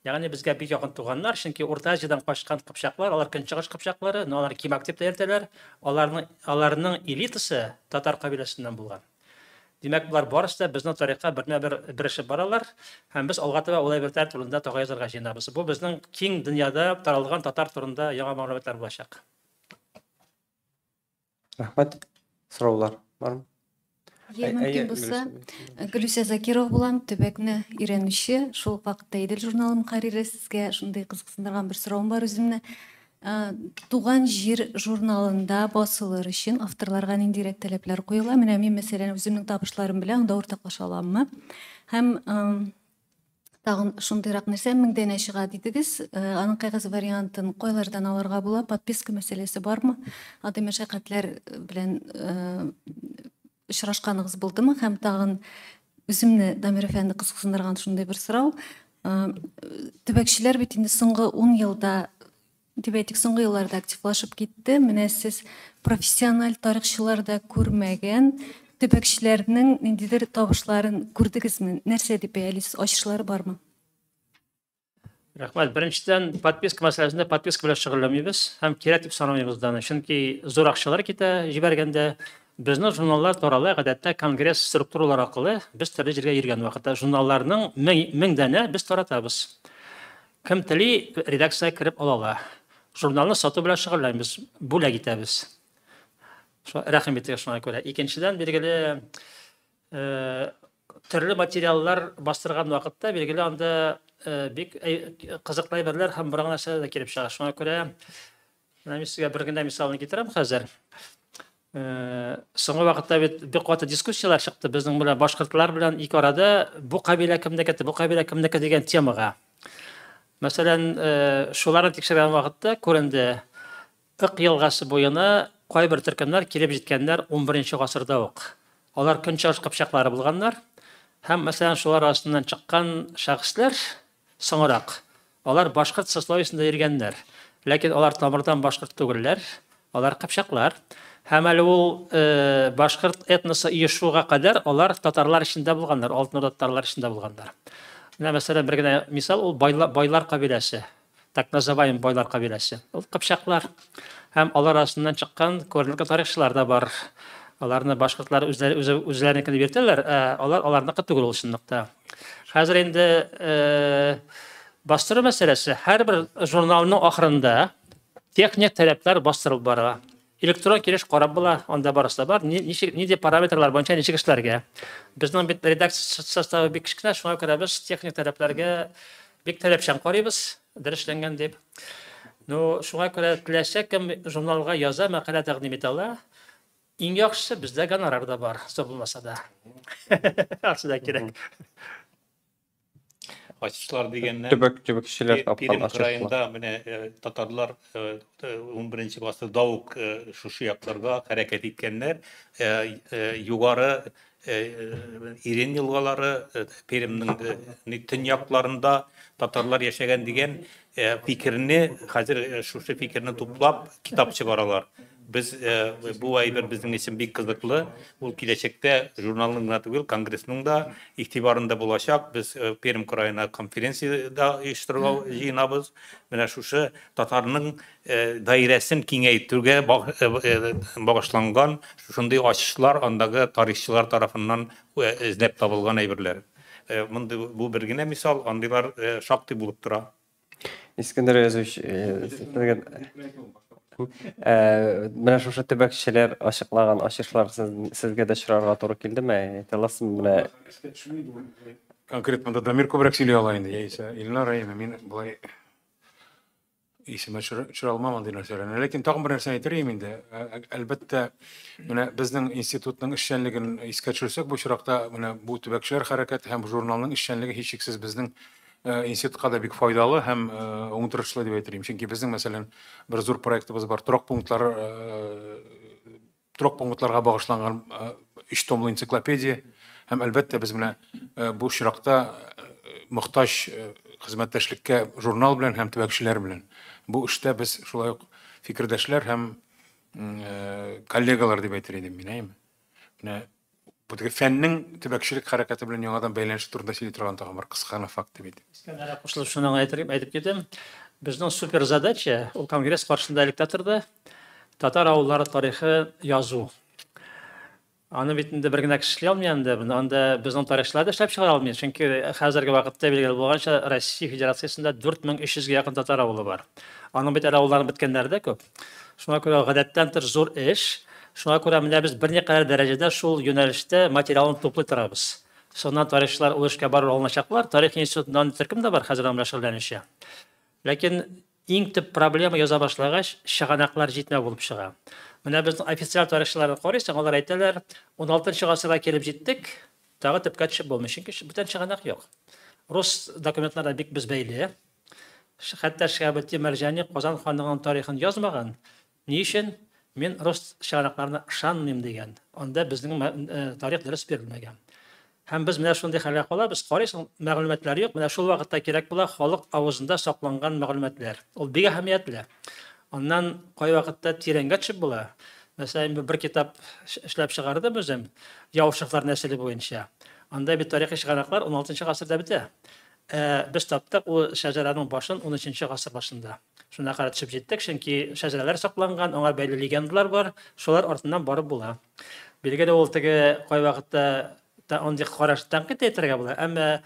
Ягъни безгә бик якын туганнар, чөнки Урта Азиядән качкан кыпчаклар, алар көнчыгыш кыпчаклары, но алар кимак дип тә йөртәләр. Аларның элитасы татар кабиләсеннән булган. Димәк, болар барысы да безнең тарихка бермә-бер берешеп баралар һәм без алга таба улай бер турында тагы язарга җыенабыз. Бу безнең киң дөньяда таралган татар турында яңа мәгълүматлар булачак. Рәхмәт. Сораулар бармы? Мөмкин булса, Гөлүсә Закирова булам, төбәкне өйрәнүче, шул ук вакытта Идел журналы мөхәррире. Сезгә шундый кызыксындырган бер соравым бар үземне. Туган җир журналында басылыр өчен авторларга ниндирәк таләпләр куела? Менә мин, мәсәлән, үземнең табышларым белән анда уртаклаша аламмы? Һәм тагын шундыйрак нәрсә, 1000 данә чыга дидегез. Аның кәгазь вариантын кайлардан алырга була? Подписка мәсьәләсе бармы? Андый мәшәкатьләр белән очрашканыгыз булдымы? Һәм тагын үземне, Дамир әфәнде, кызыксындырган шундый бер сорау. Төбәкчеләр бит инде соңгы 10 елда, дип әйтик, соңгы елларда активлашып китте. Менә сез профессиональ тарихчылар да күрмәгән төбәкчеләрнең ниндидер табышларын күрдегезме? Нәрсә дип бәялисез? Ачышлары бармы? Рәхмәт. Беренчедән, подписка мәсьәләсендә подписка белән шөгыльләнмибез һәм кирәк дип санамыйбыз да аны. Чөнки зур акчалар китә җибәргәндә. Безнең журналлар тарала гадәттә конгресс структуралары аркылы, без төрле җиргә йөргән вакытта журналларның 1000 данә без таратабыз. Кем тели, редакциягә кереп ала ала. Журналны сату белән шөгыльләнмибез, бүләк итәбез. Рәхим итегез шуңа күрә. Икенчедән, билгеле, төрле материаллар бастырган вакытта, билгеле, анда бик кызыклы әйберләр һәм борынгы нәрсәләр дә килеп чыга. Шуңа күрә менә мин сезгә бер генә мисалны китерәм хәзер. Соңгы вакытта бит бик каты дискуссияләр чыкты безнең белән башкортлар белән ике арада бу кабилә кемнеке, бу кабилә кемнеке дигән темага. Мәсәлән, шуларны тикшергән вакытта күренде, Ык елгасы буена кайбер төркемнәр килеп җиткәннәр 11 гасырда ук. Алар көнчыгыш кыпчаклары булганнар һәм, мәсәлән, шулар арасыннан чыккан шәхесләр соңрак алар башкорт сословиесендә йөргәннәр. Ләкин алар тамырдан башкорт түгелләр, алар кыпчаклар. Һәм әле ул башкорт этносы оешуга кадәр алар татарлар эчендә булганнар, Алтын Урда татарлар эчендә булганнар. Менә, мәсәлән, бер генә мисал, ул байлар кабиләсе, так называемый байлар кабиләсе. Ул кыпчаклар. Һәм алар арасыннан чыккан күренекле тарихчылар да бар. Аларны башкортлар үзләре үзләренеке дип йөртәләр, ә алар аларныкы түгел ул чынлыкта. Хәзер инде бастыру мәсьәләсе, һәрбер журналның ахырында техник таләпләр бастырылып бара. Электрон килеш карап була, анда барысы да бар. Ничек, нинди параметрлар буенча ничек эшләргә. Безнең бит редакция составы бик кечкенә, шуңа күрә без техник таләпләргә бик таләпчән карыйбыз, дөрес эшләнгән дип. Ну, шуңа күрә теләсә кем журналга яза, мәкалә тәкъдим итә ала. Иң яхшысы, бездә гонорар да бар, зур булмаса да. Ансы да кирәк. Ачышлар дигәннән, Төбәкчеләр тапкан Пермь ачышлар. краенда менә татарлар 11 гасырда ук шушы якларда хәрәкәт иткәннәр. Югары Ирен елгалары, Пермьнең төньякларында татарлар яшәгән дигән фикерне, хәзер шушы фикерне туплап китап чыгаралар. Без бу әйбер безнең өчен бик кызыклы. Ул киләчәктә журналның гына түгел, конгрессның да игътибарында булачак. Без Пермь краена конференция да оештырырга җыенабыз. Менә шушы татарның даирәсен киңәйтүгә багышланган шундый ачышлар андагы тарихчылар тарафыннан эзләп табылган әйберләр. Мондый бу бер генә мисал, андыйлар шактый булып тора. Искәндәр Язович, менә шушы төбәкчеләр ачыклаган ачышлар сезгә дә очрарга туры килдеме? Әйтә аласызмы менә? Конкрет монда Дамир күбрәк сөйли ала инде, яисә Илнар, әйеме, мин болай исемә төшерә алмам андый нәрсәләрне. Ләкин тагын бер нәрсә әйтер идем инде. Әлбәттә, менә безнең институтның эшчәнлеген искә төшерсәк, бу очракта менә бу төбәкчеләр хәрәкәте һәм журналның эшчәнлеге һичшиксез безнең институтка да бик файдалы һәм уңдырышлы дип әйтер идем. Чөнки безнең, мәсәлән, бер зур проектыбыз бар, торак пунктларга багышланган 3 томлы энциклопедия. Һәм әлбәттә без менә бу очракта мохтаҗ хезмәттәшлеккә журнал белән һәм төбәкчеләр белән. Бу эштә без шулай ук фикердәшләр һәм коллегалар дип әйтер идем мин, әйеме? Менә бу теге фәннең төбәкчелек хәрәкәте белән яңадан бәйләнеше турында сөйли торган тагын бер кыска гына факт дип әйтим. Искәндәргә кушылып шуны әйтеп китәм. Безнең супер задача, ул конгресс каршында элек тә торды, татар авыллары тарихы язу. Аны бит инде бер генә кеше эшли алмый анда, анда безнең тарихчылар да эшләп чыгара алмый. Чөнки хәзерге вакытта билгеле булганча, Россия Федерациясендә 4300 гә якын татар авылы бар. Аның бит әле авылларның беткәннәре дә күп. Шуңа күрә гадәттән тыш зур эш. Шуңа күрә менә без берникадәр дәрәҗәдә шул юнәлештә материалны туплый торабыз. Соннан тарихчылар ул эшкә барып алыначаклар. Тарих институтында андый төркем дә бар хәзер аның белән шөгыльләнүче. Ләкин Иң төп проблема яза башлагач, чыганаклар җитмәү булып чыга. Менә безнең официаль тарихчыларны карыйсың, алар әйтәләр, 16 гасырга килеп җиттек, тагы төпкә төшеп булмый, чөнки бүтән чыганак юк. Рус документларына бик без бәйле. Хәтта Шиһабетдин Мәрҗани Казан ханлыгының тарихын язмаган. Ни өчен? Мин рус чыганакларына ышанмыйм дигән. Анда безнең тарих дөрес бирелмәгән. Һәм без менә шундый хәлгә калабыз, карыйсың, мәгълүматлар юк, менә шул вакытта кирәк була халык авызында сакланган мәгълүматлар. Ул бик әһәмиятле. Аннан кайвакытта тирәнгә төшеп була. Мәсәлән, бер китап эшләп чыгардым үзем, Яушевлар нәселе буенча. Анда бит тарихи чыганаклар 16 гасырда бетә. Без таптык ул шәҗәрәнең башын 13 гасыр башында. Шуна кадәр төшеп җиттек, чөнки шәҗәрәләр сакланган, аңа бәйле легендалар бар, шулар артыннан барып була. Билгеле ул теге кайвакытта андый караш тәнкыйть әйтергә була, әмма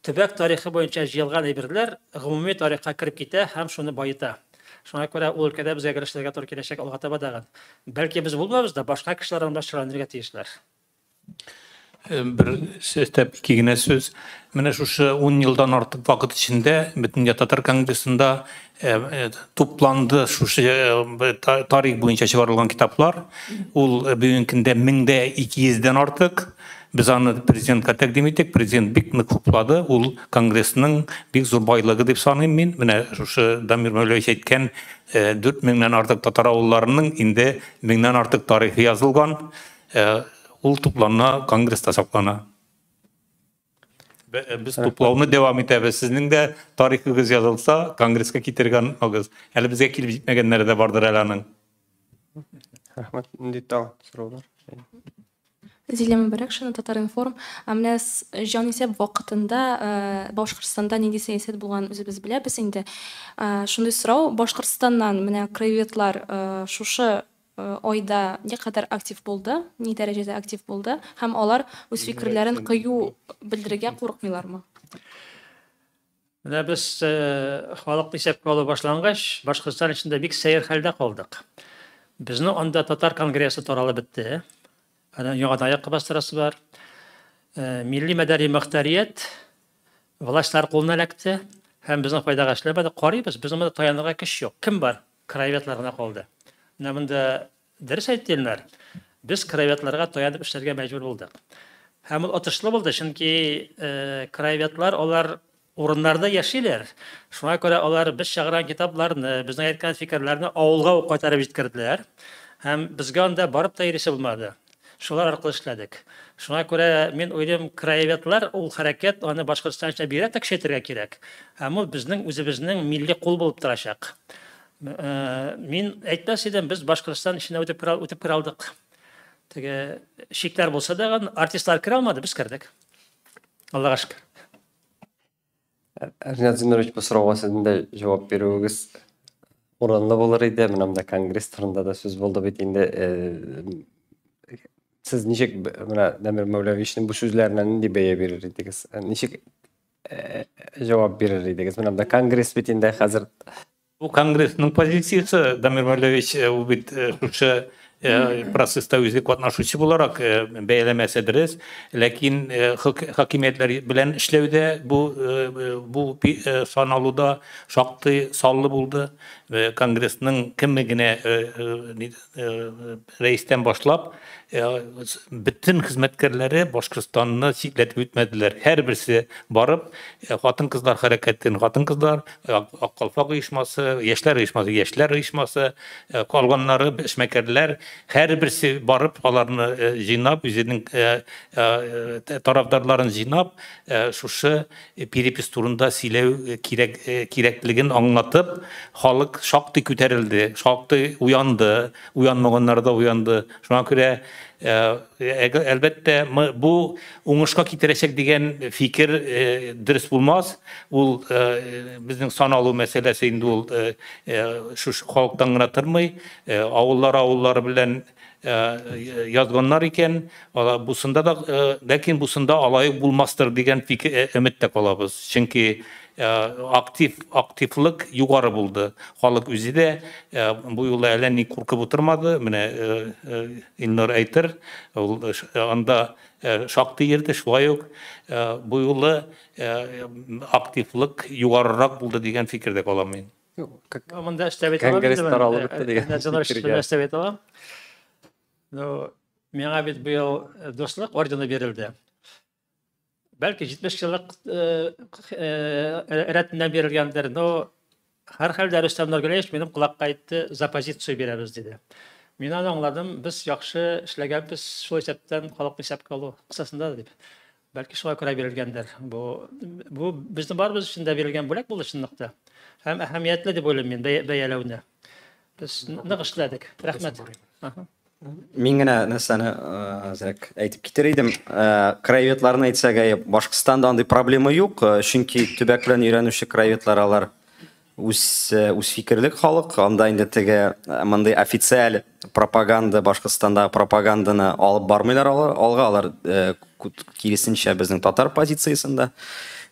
төбәк тарихы буенча җыелган әйберләр гомуми тарихка кереп китә һәм шуны баета. Шуңа күрә ул өлкәдә безгә эшләргә туры киләчәк алга таба тагын. Бәлки без булмабыз да, башка кешеләр анда шөгыльләнергә тиешләр. Бер өстәп ике генә сүз. Менә шушы 10 елдан артык вакыт эчендә Бөтендөнья татар конгрессында тупланды шушы тарих буенча чыгарылган китаплар. Ул бүгенге көндә 1200-дән артык. Без аны президентка тәкъдим иттек, президент бик нык хуплады. Ул конгрессның бик зур байлыгы дип саныйм мин. Менә шушы Дамир Мәүләвич әйткән 4000-нән артык татар авылларының инде 1000-нән артык тарихы язылган. Ул тупланма конгресста саклана. Без туплауны дәвам итәбез. Сезнең дә тарихыгыз язылса, конгресска китергән онытмагыз. Әле безгә килеп җитмәгәннәре дә бардыр әле аның. Рәхмәт. Нинди тагын сораулар? Зилә Мөбарәкшина, Татар-информ. Ә менә җанисәп вакытында Башкортстанда нинди сәясәт булганын үзебез беләбез инде. Шундый сорау, Башкортстаннан менә краеведлар шушы айда никадәр актив булды, ни дәрәҗәдә актив булды, һәм алар үз фикерләрен кыю белдерергә курыкмыйлармы? Менә без халыкны исәпкә алу башлангач, Башкортстан эчендә бик сәер хәлдә калдык. Безнең анда татар конгрессы таралып бетте. Аны яңадан аякка бастырасы бар. Милли мәдәни мөхтәрият властьлар кулына эләкте һәм безнең файдага эшләмәде. Карыйбыз, безнең монда таянырга көч юк. Кем бар? Краеведлар гына калды. Менә монда дөрес әйтте Илнар. Без краеведларга таянып эшләргә мәҗбүр булдык. Һәм ул отышлы булды, чөнки краеведлар алар урыннарда яшиләр. Шуңа күрә алар без чыгарган китапларны, безнең әйткән фикерләрне авылга ук кайтарып җиткерделәр. Һәм безгә анда барып та йөрисе булмады. Шулар аркылы эшләдек. Шуңа күрә мин уйлыйм, краеведлар ул хәрәкәт аны Башкортстан эчендә бигрәк тә көчәйтергә кирәк. Һәм ул безнең үзебезнең милли кул булып торачак. Мин әйтмәс идем, без Башкортстан эченә үтеп керә алдык. Теге шикләр булса да, артистлар керә алмады, без кердек. Аллага шөкер. Ринат Зиннурович, бу сорауга сезнең дә җавап бирүегез урынлы булыр иде. Менә монда конгресс турында да сүз булды бит инде. Сез ничек менә Дамир Мәүләвичнең бу сүзләренә нинди бәя бирер идегез? Ничек җавап бирер идегез? Менә монда конгресс бит инде хәзер. Бу конгрессның позициясе, Дамир Мәүләвич, ул бит шушы процесста үзе катнашучы буларак бәяләмәсе дөрес, ләкин хакимиятләр белән эшләүдә бу сан алуда шактый саллы булды. Конгрессның кеме генә рәистән башлап бөтен хезмәткәрләре Башкортстанны читләтеп үтмәделәр. Һәрберсе барып хатын-кызлар хәрәкәтен, хатын-кызлар, Ак калфак оешмасы, яшьләр оешмасы, яшьләр оешмасы, калганнары эшмәкәрләр, һәрберсе барып аларны җыйнап, үзенең тарафдарларын җыйнап, шушы перепись турында сөйләү кирәклеген аңлатып, халык шактый күтәрелде, шактый уянды, уянмаганнар да уянды. Шуңа күрә әлбәттә бу уңышка китерәчәк дигән фикер дөрес булмас. Ул безнең сан алу мәсьәләсе инде ул шушы халыктан гына тормый, авыллар авыллары белән язганнар икән, бусында да, ләкин бусында алай булмастыр дигән фикер өметтә калабыз. Чөнки активлык югары булды. Халык үзе дә бу юлы әллә ни куркып утырмады. Менә Илнур әйтер, ул анда шактый йөрде, шулай ук бу юлы активлык югарырак булды дигән фикердә калам мин. Монда өстәп әйтә алам. Конгресс таралып бетте дигән. Өстәп әйтә алам. Ну, миңа бит быел Дуслык ордены бирелде. Бәлки 70 еллык рәтеннән бирелгәндер, но һәрхәлдә Рөстәм Нургалиевич минем колакка әйтте, за позицию бирәбез диде. Мин аны аңладым, без яхшы эшләгәнбез, шул исәптән халыкны исәпкә алу кысасында дип. Бәлки шуңа күрә бирелгәндер. Бу безнең барыбыз өчен дә бирелгән бүләк булды чынлыкта. Һәм әһәмиятле дип уйлыйм мин бәяләүне. Без нык эшләдек. Рәхмәт. Мин генә нәрсәне әзрәк әйтеп китер идем. Краеведларны әйтсәк, Башкортстанда андый проблема юк, чөнки төбәк белән өйрәнүче краеведлар алар үз фикерлек халык. Анда инде теге мондый официаль пропаганда, Башкортстандагы пропаганданы алып бармыйлар алга, алар киресенчә безнең татар позициясендә.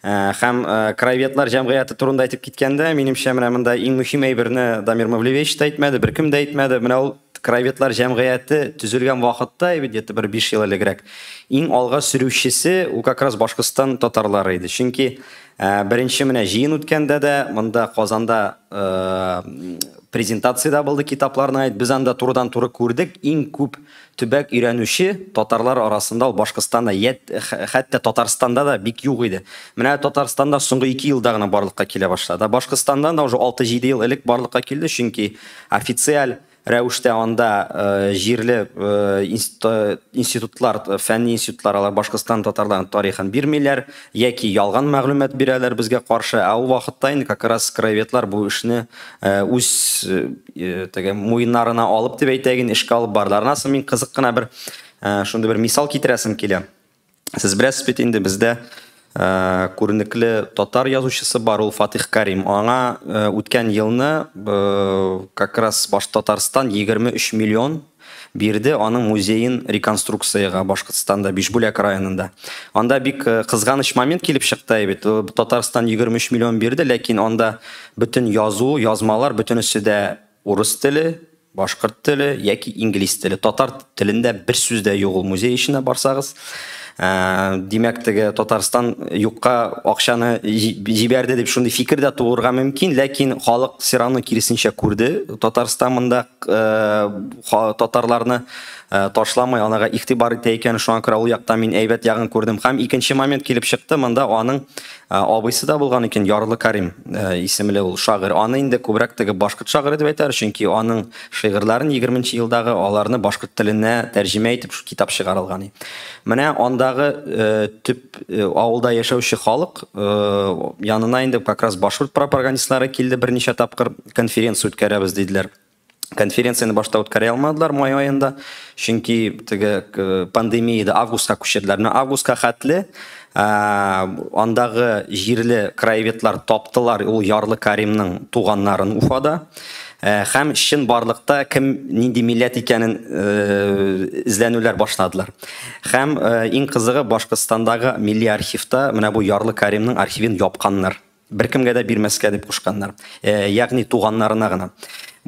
Һәм краеведлар җәмгыяте турында әйтеп киткәндә, минемчә, менә монда иң мөһим әйберне Дамир Мавлевич та әйтмәде, беркем дә әйтмәде. Менә ул краеведлар җәмгыяте төзелгән вакытта, где-то бер 5 ел элегрәк, иң алга сөрүчесе ул как раз Башкортстан татарлары иде. Чөнки беренче менә җыен үткәндә дә, монда Казанда презентация дә булды китапларны әйт, без анда турыдан-туры күрдек, иң күп төбәк өйрәнүче татарлар арасында ул Башкортстанда, хәтта Татарстанда да бик юк иде. Менә Татарстанда соңгы 2 елда гына барлыкка килә башлады. Башкортстандан да уже 6-7 ел элек барлыкка килде, чөнки официаль рәвештә анда җирле институтлар, фәнни институтлар алар Башкортстан татарларының тарихын бирмиләр яки ялган мәгълүмат бирәләр безгә каршы. Ә ул вакытта инде как раз краеведлар бу эшне үз теге муеннарына алып дип әйтәген эшкә алып бардылар. Аннан мин кызык кына бер шундый бер мисал китерәсем килә. Сез беләсез бит инде бездә күренекле татар язучысы бар, ул Фатих Карим. Аңа үткән елны как раз Баш Татарстан 23 миллион бирде аның музеен реконструкциягә Башкортстанда, Бишбүләк районында. Анда бик кызганыч момент килеп чыкты бит. Татарстан 23 миллион бирде, ләкин анда бөтен язу, язмалар бөтенесе дә урыс теле, башкорт теле яки инглиз теле. Татар телендә бер сүз дә юк ул музей эченә барсагыз. Димәк, теге Татарстан юкка акчаны җибәрде дип шундый фикер дә туырга мөмкин, ләкин халык все равно киресенчә күрде. Татарстан монда татарларны ташламый, анага игътибар итә икән, шуңа күрә ул якта мин әйбәт ягын күрдем. Һәм икенче момент килеп чыкты, монда аның абыйсы да булган икән, Ярлы Карим исемле ул шагыйрь. Аны инде күбрәк теге башкорт шагыйре дип әйтәләр, чөнки аның шигырьләрен 20 елдагы аларны башкорт теленә тәрҗемә итеп шу китап чыгарылган. Менә андагы төп авылда яшәүче халык янына инде как раз башкорт пропагандистлары килде, берничә тапкыр конференция үткәрәбез диделәр. Конференцияны башта үткәрә алмадылар май аенда, чөнки теге пандемияда августка күчерделәр. Менә августка хәтле андагы җирле краеведлар таптылар ул Ярлы Каримның туганнарын Уфада. Һәм чын барлыкта кем нинди милләт икәнен эзләнүләр башладылар. Һәм иң кызыгы, Башкортстандагы милли архивта менә бу Ярлы Каримның архивын япканнар. Беркемгә дә бирмәскә дип кушканнар. Ягъни туганнарына гына.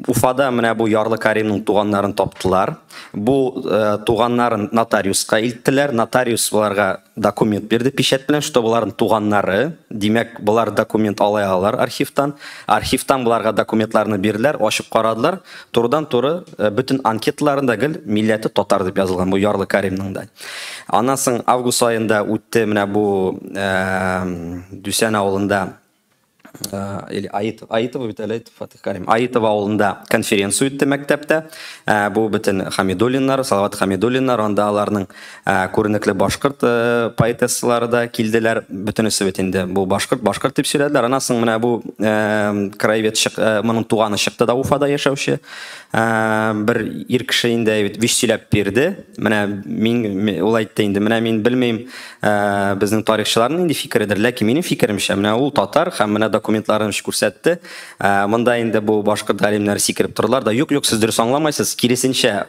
Уфада менә бу Ярлы Каримның туганнарын таптылар. Бу туганнарын нотариуска илттеләр. Нотариус буларга документ бирде печать белән, что буларның туганнары, димәк, булар документ ала алалар архивтан. Архивтан буларга документларны бирделәр, ачып карадылар. Турыдан-туры бөтен анкеталарында гел милләте татар дип язылган бу Ярлы Каримның да. Аннан соң август аенда үтте менә бу Дүсән авылында, или Аитова бит әле, Фатих Карим. Аитова авылында конференция үтте мәктәптә. Бу бөтен Хамидуллиннар, Салават Хамидуллиннар, анда аларның күренекле башкорт поэтессалары да килделәр. Бөтенесе бит инде бу башкорт, башкорт дип сөйләделәр. Аннан соң менә бу краевед моның туганы чыкты да Уфада яшәүче. Бер ир кеше инде бит вич сөйләп бирде. Менә мин ул әйтте инде, менә мин белмим, безнең тарихчыларның нинди фикередер, ләкин минем фикеремчә, менә ул татар һәм менә документларын күрсәтте. Монда инде бу башкорт галимнәре сикереп тордылар да, юк, юк, сез дөрес аңламайсыз. Киресенчә,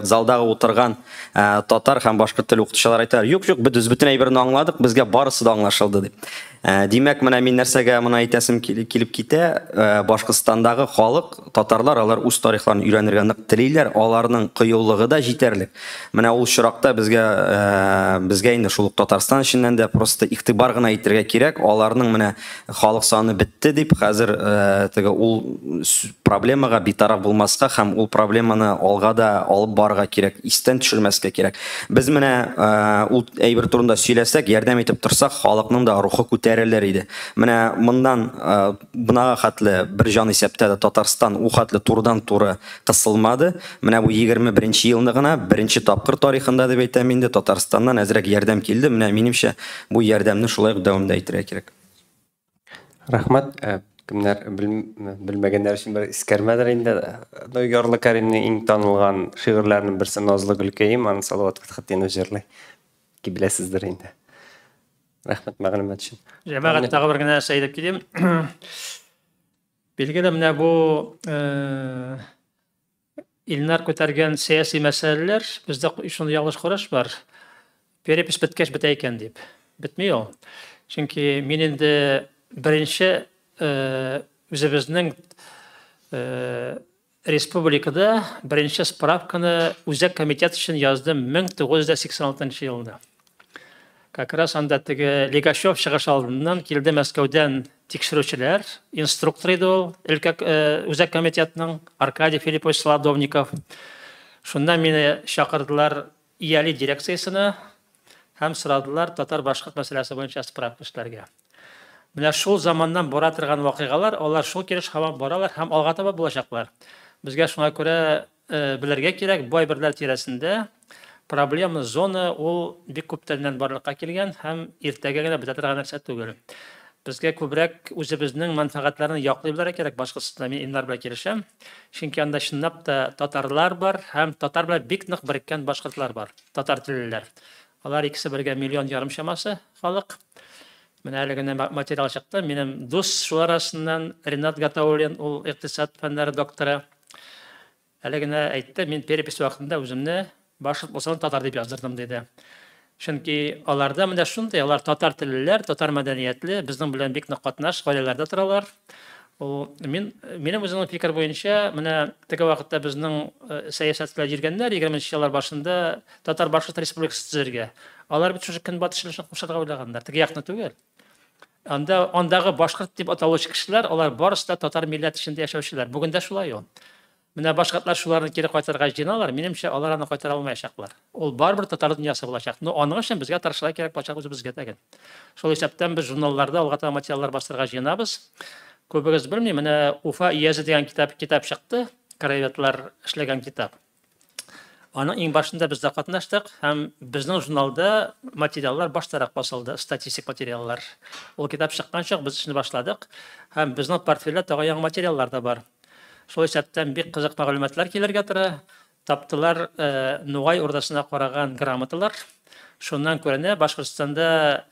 залдагы утырган татар һәм башкорт теле укытучылар әйтәләр, юк, юк, без бөтен әйберне аңладык, безгә барысы да аңлашылды дип. Димәк, менә мин нәрсәгә моны әйтәсем килеп китә, Башкортстандагы халык, татарлар, алар үз тарихларын өйрәнергә нык телиләр, аларның кыюлыгы да җитәрлек. Менә ул очракта безгә инде шул ук Татарстан эченнән дә просто игътибар гына итәргә кирәк, аларның менә халык саны бетте дип, хәзер теге ул проблемага битараф булмаска һәм ул проблеманы алга да алып барырга кирәк, истән төшермәскә кирәк. Без менә ул әйбер турында сөйләсәк, ярдәм итеп торсак, халыкның да рухы күтәрелер иде. Менә моннан бынага хәтле бер җан исәптә дә Татарстан ул хәтле турыдан-туры кысылмады. Менә бу 21 елны гына беренче тапкыр тарихында дип әйтәм инде, Татарстаннан әзрәк ярдәм килде. Менә минемчә, бу ярдәмне шулай ук дәвам да итәргә кирәк. Рәхмәт. Кемнәр белмәгәннәр өчен бер искәрмәдер инде. Ярлы Кәримнең иң танылган шигырьләренең берсе Назлы Гөлкәем, аны Салават Фәтхетдинов җырлый. Ки беләсездер инде. Рәхмәт мәгълүмат өчен. Җәмәгать, тагы бер генә нәрсә әйтеп килим. Билгеле, менә бу Илнар күтәргән сәяси мәсьәләләр, бездә шундый ялгыш караш бар. Перепись беткәч бетә икән дип. Бетми ул. Чөнки мин инде беренче үзебезнең республикада беренче справканы Үзәк комитет өчен яздым 1986 елда. Как раз анда теге Лигачев чыгыш алдыннан килде Мәскәүдән тикшерүчеләр, инструктор иде ул, өлкә Үзәк комитетның Аркадий Филиппович Солодовников. Шуннан мине чакырдылар ИЯЛИ дирекциясенә һәм сорадылар татар-башкорт мәсьәләсе буенча справка эшләргә. Менә шул заманнан бара торган вакыйгалар, алар шул килеш һаман баралар һәм алга таба булачаклар. Безгә шуңа күрә белергә кирәк, бу әйберләр тирәсендә проблема зона ул бик күптәннән барлыкка килгән һәм иртәгә генә бетә торган нәрсә түгел. Безгә күбрәк үзебезнең мәнфәгатьләрне яклый белергә кирәк. Башкортстанда мин Илнар белән килешәм. Чөнки анда чынлап та татарлар бар һәм татар белән бик нык береккән башкортлар бар, татар теллеләр. Алар икесе бергә миллион ярым чамасы халык. Менә әле генә материал чыкты. Минем дус шулар арасыннан Ренат Гатауллин, ул икътисад фәннәре докторы. Әле генә әйтте, мин перепись вакытында үземне башкорт булсам татар дип яздырдым, диде. Чөнки аларда менә шундый, алар татар теллеләр, татар мәдәниятле, безнең белән бик нык катнаш гаиләләрдә торалар. Ул минем үземнең фикер буенча, менә теге вакытта безнең сәясәтчеләр йөргәннәр 20 еллар башында Татар Башкорт Республикасы төзергә. Алар бит шушы көнбатыш өлешен кушарга уйлаганнар, теге якны түгел. Андагы башкорт дип аталучы кешеләр, алар барысы да татар милләте эчендә яшәүчеләр. Бүген дә шулай ул. Менә башкортлар шуларны кире кайтарырга җыеналар, минемчә, алар аны кайтара алмаячаклар. Ул барыбер татар дөньясы булачак. Но аның өчен безгә тырышырга кирәк булачак үзебезгә тәген. Шул исәптән без журналларда алга таба материаллар бастырырга җыенабыз. Күбегез белми, менә Уфа иязе дигән китап чыкты, краеведлар эшләгән китап. Аның иң башында без дә катнаштык һәм безнең журналда материаллар баштарак басылды, статистик материаллар. Ул китап чыккан чак без эшне башладык һәм безнең портфельдә тагы яңа материаллар да бар. Шул исәптән бик кызык мәгълүматлар килергә тора. Таптылар Нугай урдасына караган грамоталар. Шуннан күренә, Башкортстанда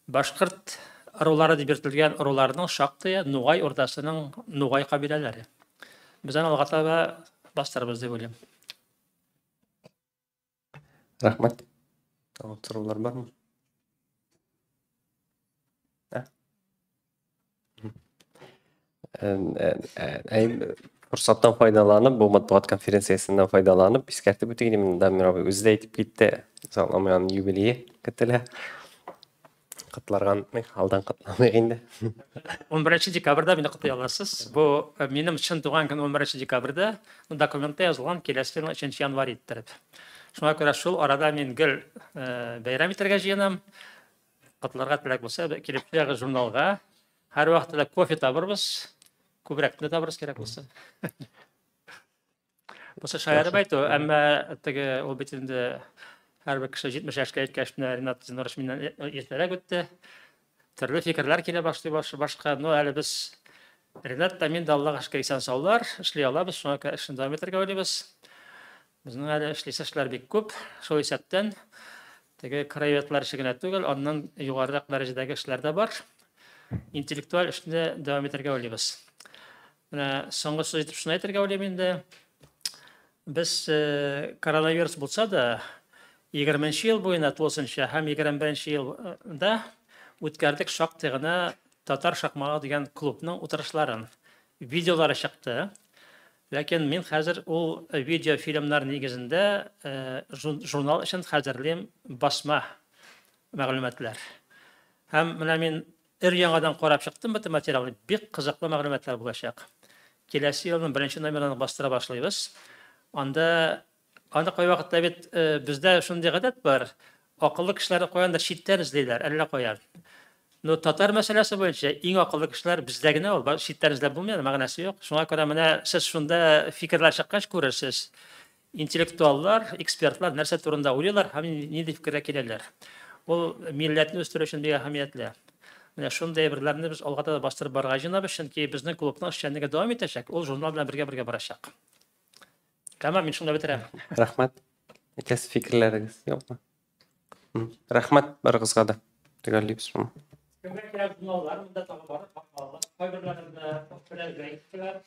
башкорт ырулары дип йөртелгән ыруларның шактые Нугай урдасының Нугай кабиләләре. Без аны алга таба бастырырбыз дип уйлыйм. Рәхмәт. Тагын сораулар бармы? Форсаттан файдаланып, бу матбугат конференциясеннән файдаланып, искәртеп үтик инде, Дамир абый үзе дә әйтеп китте, Саламян юбилее көтелә. Котларга онытмыйк, алдан котламыйк инде. 11 декабрьдә мине котлый аласыз. Бу минем чын туган көн 11 декабрьдә, документта язылган киләсе елның 3 январь иттереп. Шуңа күрә шул арада мин гел бәйрәм итәргә җыенам. Котларга теләк булса, килеп чыгыгыз журналга. Һәр вакытта да кофе табырбыз. Күбрәк тә табырбыз кирәк булса. Бусы шаярып әйтү, әмма теге ул бит инде һәрбер кеше 70 яшькә җиткәч, менә Ренат Зиннурович миннән иртәрәк үтте. Төрле фикерләр килә башлый башка. Но әле без Ренат та мин дә Аллага шөкер исән саулар, эшли алабыз, шуңа күрә эшне дәвам итәргә уйлыйбыз. Безнең әле эшлисе эшләр бик күп. Шул исәптән теге краеведлар эше генә түгел, аннан югарырак дәрәҗәдәге эшләр дә бар. Интеллектуаль эшне дәвам итәргә уйлыйбыз. Менә соңгы сүз итеп шуны әйтергә уйлыйм инде. Без коронавирус булса да, 20 ел буена тулысынча һәм 21 елда үткәрдек шактый гына Татар шакмагы дигән клубның утырышларын. Видеолары чыкты. Ләкин мин хәзер ул видеофильмнар нигезендә журнал өчен хәзерлим басма мәгълүматлар. Һәм менә мин өр-яңадан карап чыктым бөтен материалны, бик кызыклы мәгълүматлар булачак. Киләсе елның беренче номерын бастыра башлыйбыз. Анда аны кайвакытта бит бездә шундый гадәт бар, акыллы кешеләрне каяндыр читтән эзлиләр, әллә каян. Но татар мәсьәләсе буенча иң акыллы кешеләр бездә генә ул, читтән эзләп булмый, мәгънәсе юк. Шуңа күрә менә сез шунда фикерләр чыккач күрерсез. Интеллектуаллар, экспертлар нәрсә турында уйлыйлар һәм нинди фикергә киләләр. Ул милләтне үстерү өчен бик әһәмиятле. Менә шундый әйберләрне без алга таба бастырып барырга җыенабыз, чөнки безнең клубның эшчәнлеге дәвам итәчәк, ул журнал белән бергә-бергә барачак. Тәмам, мин шунда бетерәм. Рәхмәт. Әйтәсе фикерләрегез юкмы? Рәхмәт барыгызга да. Төгәллибез шуны. Кемгә кирәк журналлар, монда тагы бар, кайберләрендә белән иттеләр.